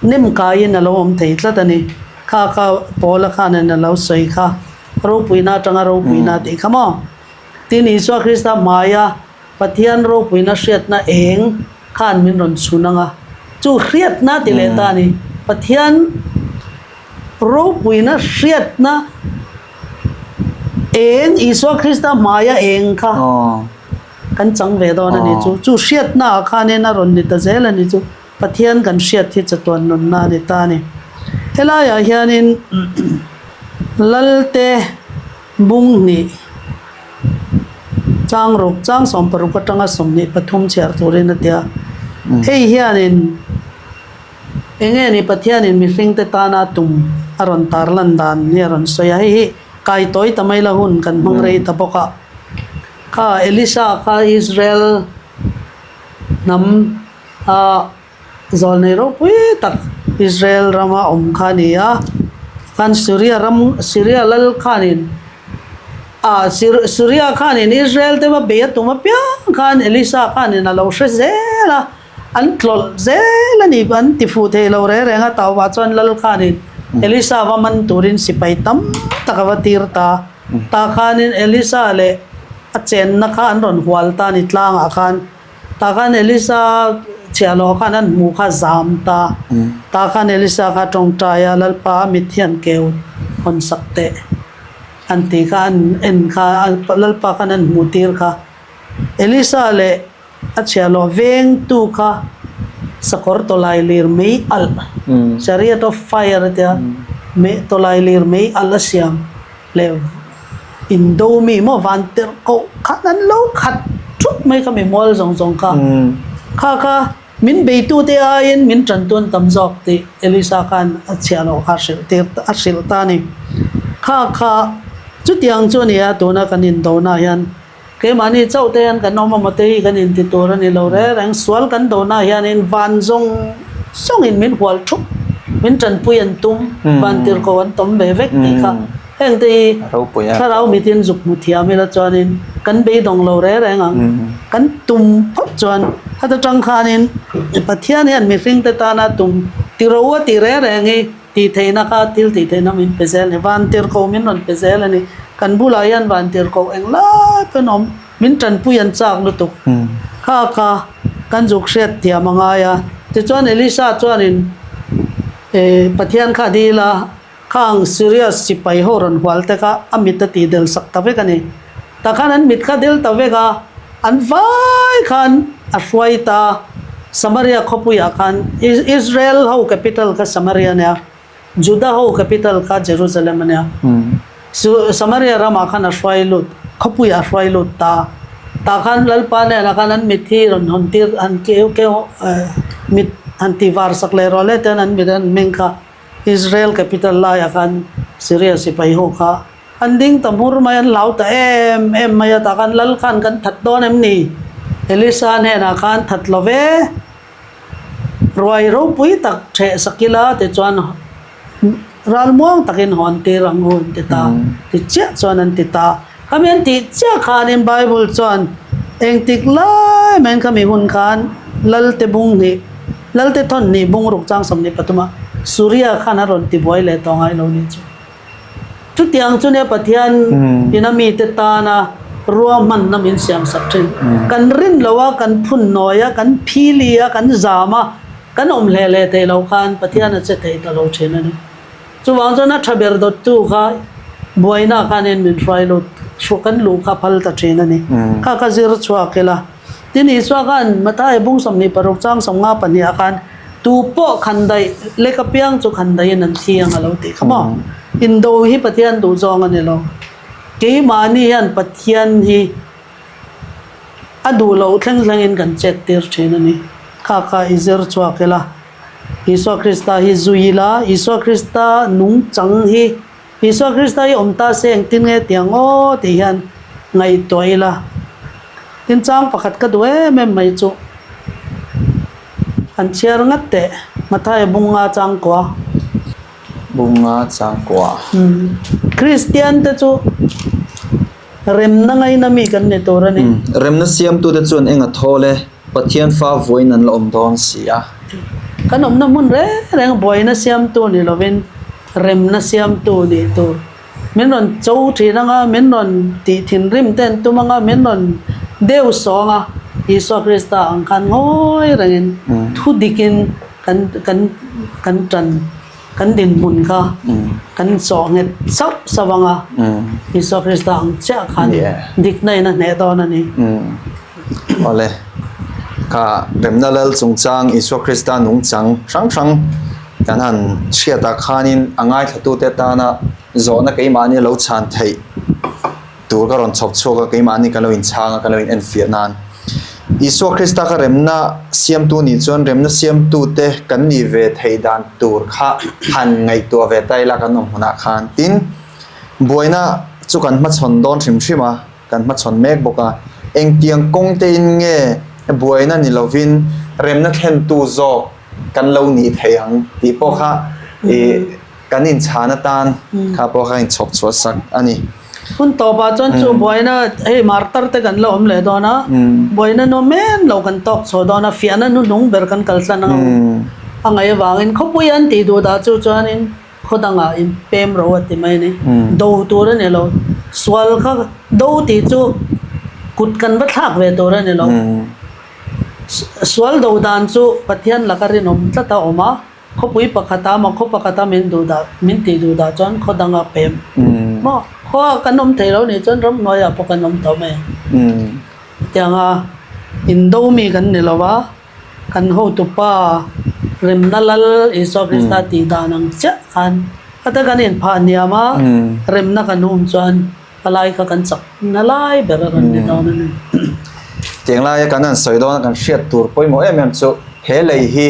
nem kaiin a lo awm thei tlat a ni. Kha kha Paula khanin a lo sawi kha, ropuina atanga ropuina tih kha maw? Tin, Isua Krista hmaia Pathian ropuina hriatna eng khan min rawn chhun ang a, chu hriatna ti leh ta a ni. Pathian ropuina hriatna eng, Isua Krista hmaia eng kha kan chang ve dawn a ni chu. Chu hriatnaah khanin a rawn ni ta zel a ni chu. Pathian kan hriat hi chatuan nunna a ni ta a ni. Helaiah hianin Lalte bung hnih chang ruk chang 16 atanga 23 chhiar turin a ti a. Hei hianin eng nge ni Pathianin mihringte tana tum a rawn tarlan dan hi a rawn sawi a. Hei hi kai tawi ta mai la hun kan hmang rei ta bawk a. Kha Elisa kha Israel hnam A zawlnei ropui tak Israel rama awm kha a ni a, khan Syria ram Syria lal khanin ah Syria khanin Israel te va bei a tum apiang khan Elisa khanin a lo hre zel a, an tlawlh zel a ni an ti fuh thei lo reng reng a, tauhah chuan lal khanin Elisa va man turin sipai tam tak a va tir ta, tah khanin Elisa leh a chenna kha an rawn hual ta a ni tlangah khan. Tah khan Elisa chhiahhlawh khan an hmuh kha zam ta. Tah khan Elisa kha tawngtai a, Lalpa a mit hian keu hawn sak teh an tih kha an en kha, Lalpa khan an hmuh tir kha. Elisa leh a chhiahhlawh vengtu kha sakawr tawlai lir mei alh, chariot of fire a tia, tawlai lir mei alh a siam leh Indo mi maw van tirh koh khan an lo khat thup mai kha mi mual zawng zawng kha. Kha kha min beitute aiin min tantuan tam zawk tih Elisa khan a chhiah loh kha a hrilh tir a hrilh ta a ni. Kha kha chutiang chu a ni a, tuna kan indona hian keimahni chauh te hian kan awm a maw te hi kan inti tur a ni lo reng reng. Sual kan dona hianin van zawng zawngin min hual thup. Min tanpui an tum, vantirhkoh an tawm ve vek tih kha. Heng te hi thlarau mitin zuk hmu thiam ila chuanin kan beidawng lo reng reng ang. Kan tum phawt chuan heta tang khanin Pathian hian mihringte tana tum tiro a tih reng reng hi tih theihna kha thil tih theihna min pe zel a ni. Vantirhkoh min rawn pe zel a ni. Kan bulah hian vantirhkoh englai pawhin awm. Min tanpui an chak lutuk. Kha kha kan zuk hriat thiam a ngai a. Tichuan Elisha chuanin Pathian kha dil a, khang Syria sipai ho rawn hual te kha a mit a tih del sak ta vek a ni. Tah khan an mit kha del ta vek a, an vai khan a hruai ta Samaria khawpuiah khan, Israel ho capital kha Samaria a nia. Juda ho capital kha Jerusalem a nia. Samaria ramah khan a hruai lut, khawpui a hruai lut ta. Tah khan Lalpa hnenah khan an mit hi rawn hawn tir, han keu keu mit han ti var sak leh rual e tian an mit an meng kha Israel capital laiah khan Syria sipai ho kha an ding ta hmur mai, an hlau ta em em mai a. Tah khan Lal khan kan that dawn em ni? Elisa hnenah khan that lo ve. Ruai ropui tak ṭheh sak ila tichuan ralmuang takin hawn tir ang u an ti ta. Ti chiah chuan an ti ta. Khami an tih chiah khanin Bible chuan engtik lai maiin khami hun khan Lalte bung hnih, Lalte thawn hnih bung ruk chang 23 ah Suria khan a rawn ti buai leh tawh ngai lo nih chu. Chutiang chu nia Pathian ina mite tana ruahmanna min siam sak thin. Kan rin lo a, kan phun nawi a, kan phili a, kan zam a, kan awm hle hle thei lo khan Pathian a che thei ta lo thin a ni. Chuvang chuan a tha ber dawttu kha buaina khanin min hruai lut, kan luh kha phal ta thin a ni. Kha ka zir chhuak ila. Tin Isua khan Matthai bung 26 chang 52 ah khan tu pawh khandaih lek apiang chu khandaihin an thi ang a lo tih kha maw? Indo hi Pathian duh zawng a ni lo. Keimahni hian Pathian hi a duh loh thleng thlengin kan chet tir thin a ni. Kha kha i zir chhuak ila, Isua Krista hi zui ila, Isua Krista nungchang hi Isua Krista hi awm ta se engtin nge tiang aw tih hian ngaihtuah ila. Tin chang pakhat ka duh em em mai chu an chhiar ngat teh Matthai bunga changkua. Bunga changkua. Kristian te chu remna ngaina mi kan ni tur a ni. Remna siamtute chuan eng a thawl e. Pathian fa vawiin an la awm dawn si a. Kan awmna hmun reng reng buaina siamtu ni lovin remna siamtu nih tur. Min rawn cho thin anga, min rawn tih thinrim te an tum anga, min rawn deu sawng a, Isua Krista ang khan ngawi rengin thu dikin kan kan kan tan kan dinhmun kha kan chawh nghet sauh sauh anga, Isua Krista ang chiah khan dikna in a hneh dawn a ni. Awle, kha Remna Lal chungchang Isua Krista nungchang hrang hrang kan han chhiatah khanin a ngaithlatute tana zawhna keimahni lo chhan theih tur ka rawn chhawp chhuak a, keimahni ka lo inchhang a, ka lo inenfiah nan. Isua Krista kha remna siamtu nih chuan remna siamtute kan nih ve theih dan tur kha han ngaihtuah ve ta ila kan awm hmunah khan. Tin, buaina chu kan hmachhawn dawn hrim hrim a. Kan hmachhawn mek bawk a, engtiang kawng tein nge buaina ni lovin remna thlentu zawk kan lo nih thei ang tih pawh kha ih kan inchhan atan kha pawh kha inchhawp chhuah sak a ni. Hun tawpah chuan chu buaina hei martar te kan la awm leh dawn a, buaina nuam em lo kan tawk chhuah dawn a, fiahna hnuhnung ber kan kal tlan ang a ngaih avangin khawpui an tih duh dah chu chuanin Khaw dangah in pem ro a ti mai a ni. Do tur a ni lo. Sual kha do tih chu kut kan va thlak ve tur a ni lo. Sual do dan chu Pathian laka rinawm tlat a awm a, khawpui pakhata maw khaw pakhata min duh dah min tih duh dah chuan khaw danga pem maw khaw kan awm thei lo nih chuan ramhnuaiah pawh kan awm tawh mai ang. Hetianga indo mi kan ni lo a. Kan hotupa Remna Lal Isua Krista tih dan ang chiah khan heta kan inphah hniam a, remna kan um chuan palai kha kan chak na lai ber a rawn ni dawn a ni. Tiang laia kan han sawi dawn a kan hriat tur pawimawh em em chu he lei hi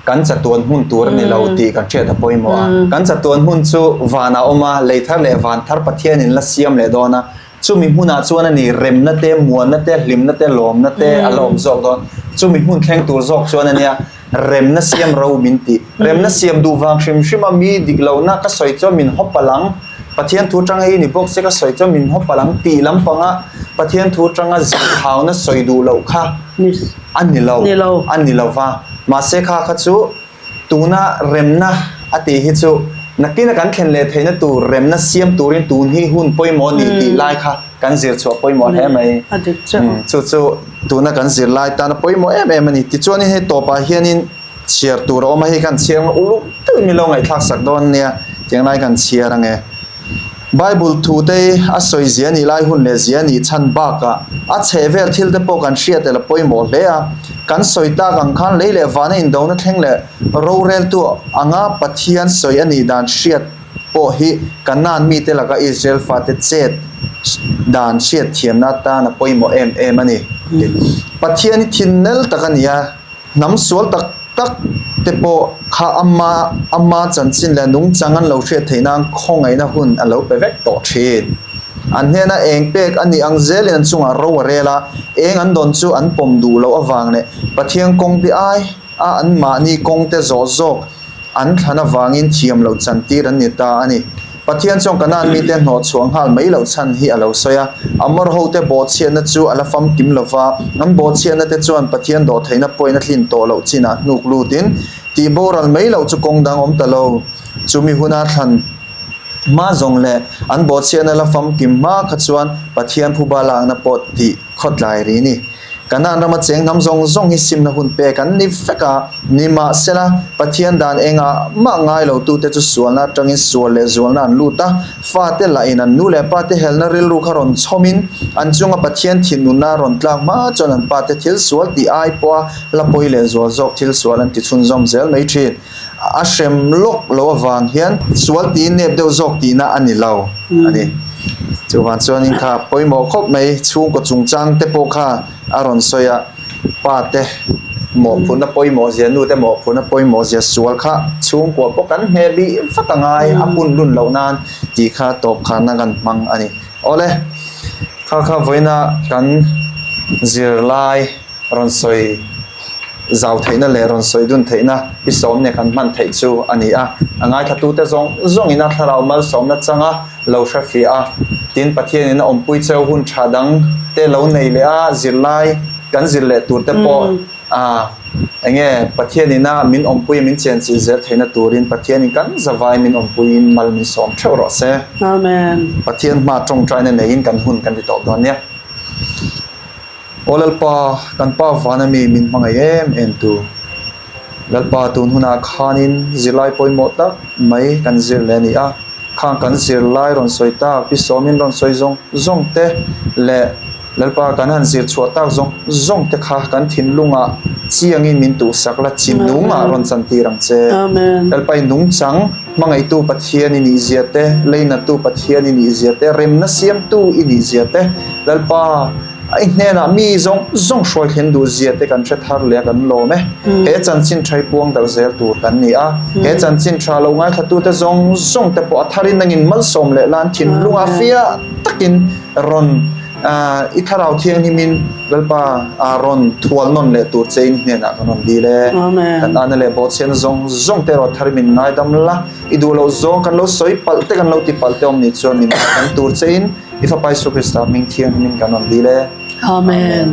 kan chatuan hmun tur a ni lo tih kan hriat a pawimawh a. Kan chatuan hmun chu vanah a awm a, lei thar leh van thar Pathianin la siam leh dawn a, Chumi hmunah chuan a ni remna te, muanna te, hlimna te, lawmna te a la awm zawk dawn. Chumi hmun thleng tur zawk chuan a nia. Remna siam ro min ti. Remna siam duh vang hrim hrim a mi dik lohna ka sawi chuan min haw palh ang, Pathian thu tanga hi ni bawk se ka sawi chuan min haw palh ang tih lampanga Pathian thu tanga zirthauna sawi duh loh kha a ni lo, a ni lo va. Mahse kha kha chu Tuna remna a tih hi chu nakina kan thlen leh theihna tur remna siam turin tun hi hun pawimawh a ni tih lai kha kan zir chhuah pawimawh hle mai. Chu chu tuna kan zir lai tana pawimawh em em a ni. Tichuanin hei tawpah hianin chhiar tur a awm a, hei kan chhiar ang uluk deuhin min lo ngaihthlak sak dawn a nia, tiang lai kan chhiar ang e. Bible thute a sawi zia nih lai hun leh zia nih chhan bakah a chhehvel thil te pawh kan hriat el a pawimawh hle a. Kan sawi tak ang khan lei leh vana indona thleng leh roreltu anga Pathian sawi a nih dan hriat pawh hi Kanaan mite laka Israel fate chet dan hriat thiamna atan a pawimawh em em a ni. Pathian hi thinnel tak a ni a, hnam sual tak tak te pawh kha ama ama chanchin leh nungchang an lo hriat theih nan khawngaihna hun a lo pe vek tawh thin. An hnena eng pek a nih ang zelin an chungah ro a rel a, eng an dawn chu an pawm duh loh avang leh Pathian kawng te ai a an mahni kawng te zawh zawk An thlan avangin thiam loh chantir an ni ta a ni. Pathian chuan Kanaan mite hnawhchhuah nghal mai loh chhan hi a lo sawi a. Amor hote bawhchhiatna chu a la famkim lo va, an bawhchhiatna te chuan Pathian dawhtheihna pawhin a tlin tawh loh chinah hnuk lutin tih boral mai loh chu kawng dang awm ta lo. Chumi huna thlan hma zawng leh an bawhchhiatna la famkim hma kha chuan Pathian phuba lakna pawh tih khawtlai ri ni. Kanaan rama cheng hnam zawng zawng hi simna hun pek an ni vek a, nimahsela, Pathian dan engah mah ngai lotute chu sualna atangin sual leh zualna an lut a, fate lahin an nu leh pate helna rilru kha rawn chhawmin an chunga Pathian thinunna rawn tlak hma chuan an pate thil sual tih ai pawha la pawi leh zual zawk thil sual an ti chhunzawm zel mai thin. A hrem lawk lo avang hian sual tiin nep deuh zawk tihna a ni lo a ni. Chuvang chuanin kha pawimawh khawp mai chhungkaw chungchang te pawh kha a rawn sawi a, pa te mawhphurhna pawimawh zia, nu te mawhphurhna pawimawh zia sual kha chhungkua pawh kan hmeh bih vat a ngai a hun lun loh nan tih kha tawp khanna kan hmang a ni. Awle, kha kha vawiina kan zirlai. Rawn sawi zau theihna leh rawn sawi dun theihna i sawm nen kan hman theih chu a ni a. A ngaithlatute zawng zawngin a thlarau malsawmna changa lo hre fiah a, tin Pathianin a awmpui cheu hun tha dang te lo nei leh a, zirlai kan zir leh tur te pawh a enge Pathianin a min awmpui a min chenchilh zel theihna turin Pathianin kan zavai min awmpuiin mal min sawm theuh rawh se. Amen. Pathian hma tawngtaina neiin kan hun kan ti tawp dawn nia. Aw Lalpa, kan Pa vana mi min hmangaih em em tu. Lalpa tun hunah khanin zirlai pawimawh tak mai kan zir leh a ni a, khang kan zirlai rawn sawi tak, pi sawmin rawn sawi zawng zawng te leh Lalpa kan han zir chhuah tak zawng zawng te kha kan thinlungah chiangin min tuhsak la, chinungah rawn chantir ang che. Lalpa i nungchang. Hmangaihtu Pathian i nihzia te, Leinatu Pathian i nihzia te, Remna siamtu i nihzia te, Lalpa, i hnenah mi zawng zawng hruai thlen duhzia te kan hre thar leh a kan lawm e. He chanchin tha i puang darh zel tur kan ni a. He chanchin tha lo ngaithlatute zawng zawng te pawh a tharin nangin malsawm leh lan thinlunga fiah takin rawn i thlarau thianghlimin Lalpa rawn thual nawn leh tur che in hnenah kan rawn dil e. Kan ana leh bawhchhiatna zawng zawng te erawh thar min ngaidam la, i duh loh zawng kan lo sawi palh te kan lo ti palh te awm nih chuan min ngaidam tur che in i Fapa Isu Krista hming thianghlimin kan rawn dil e. Amen.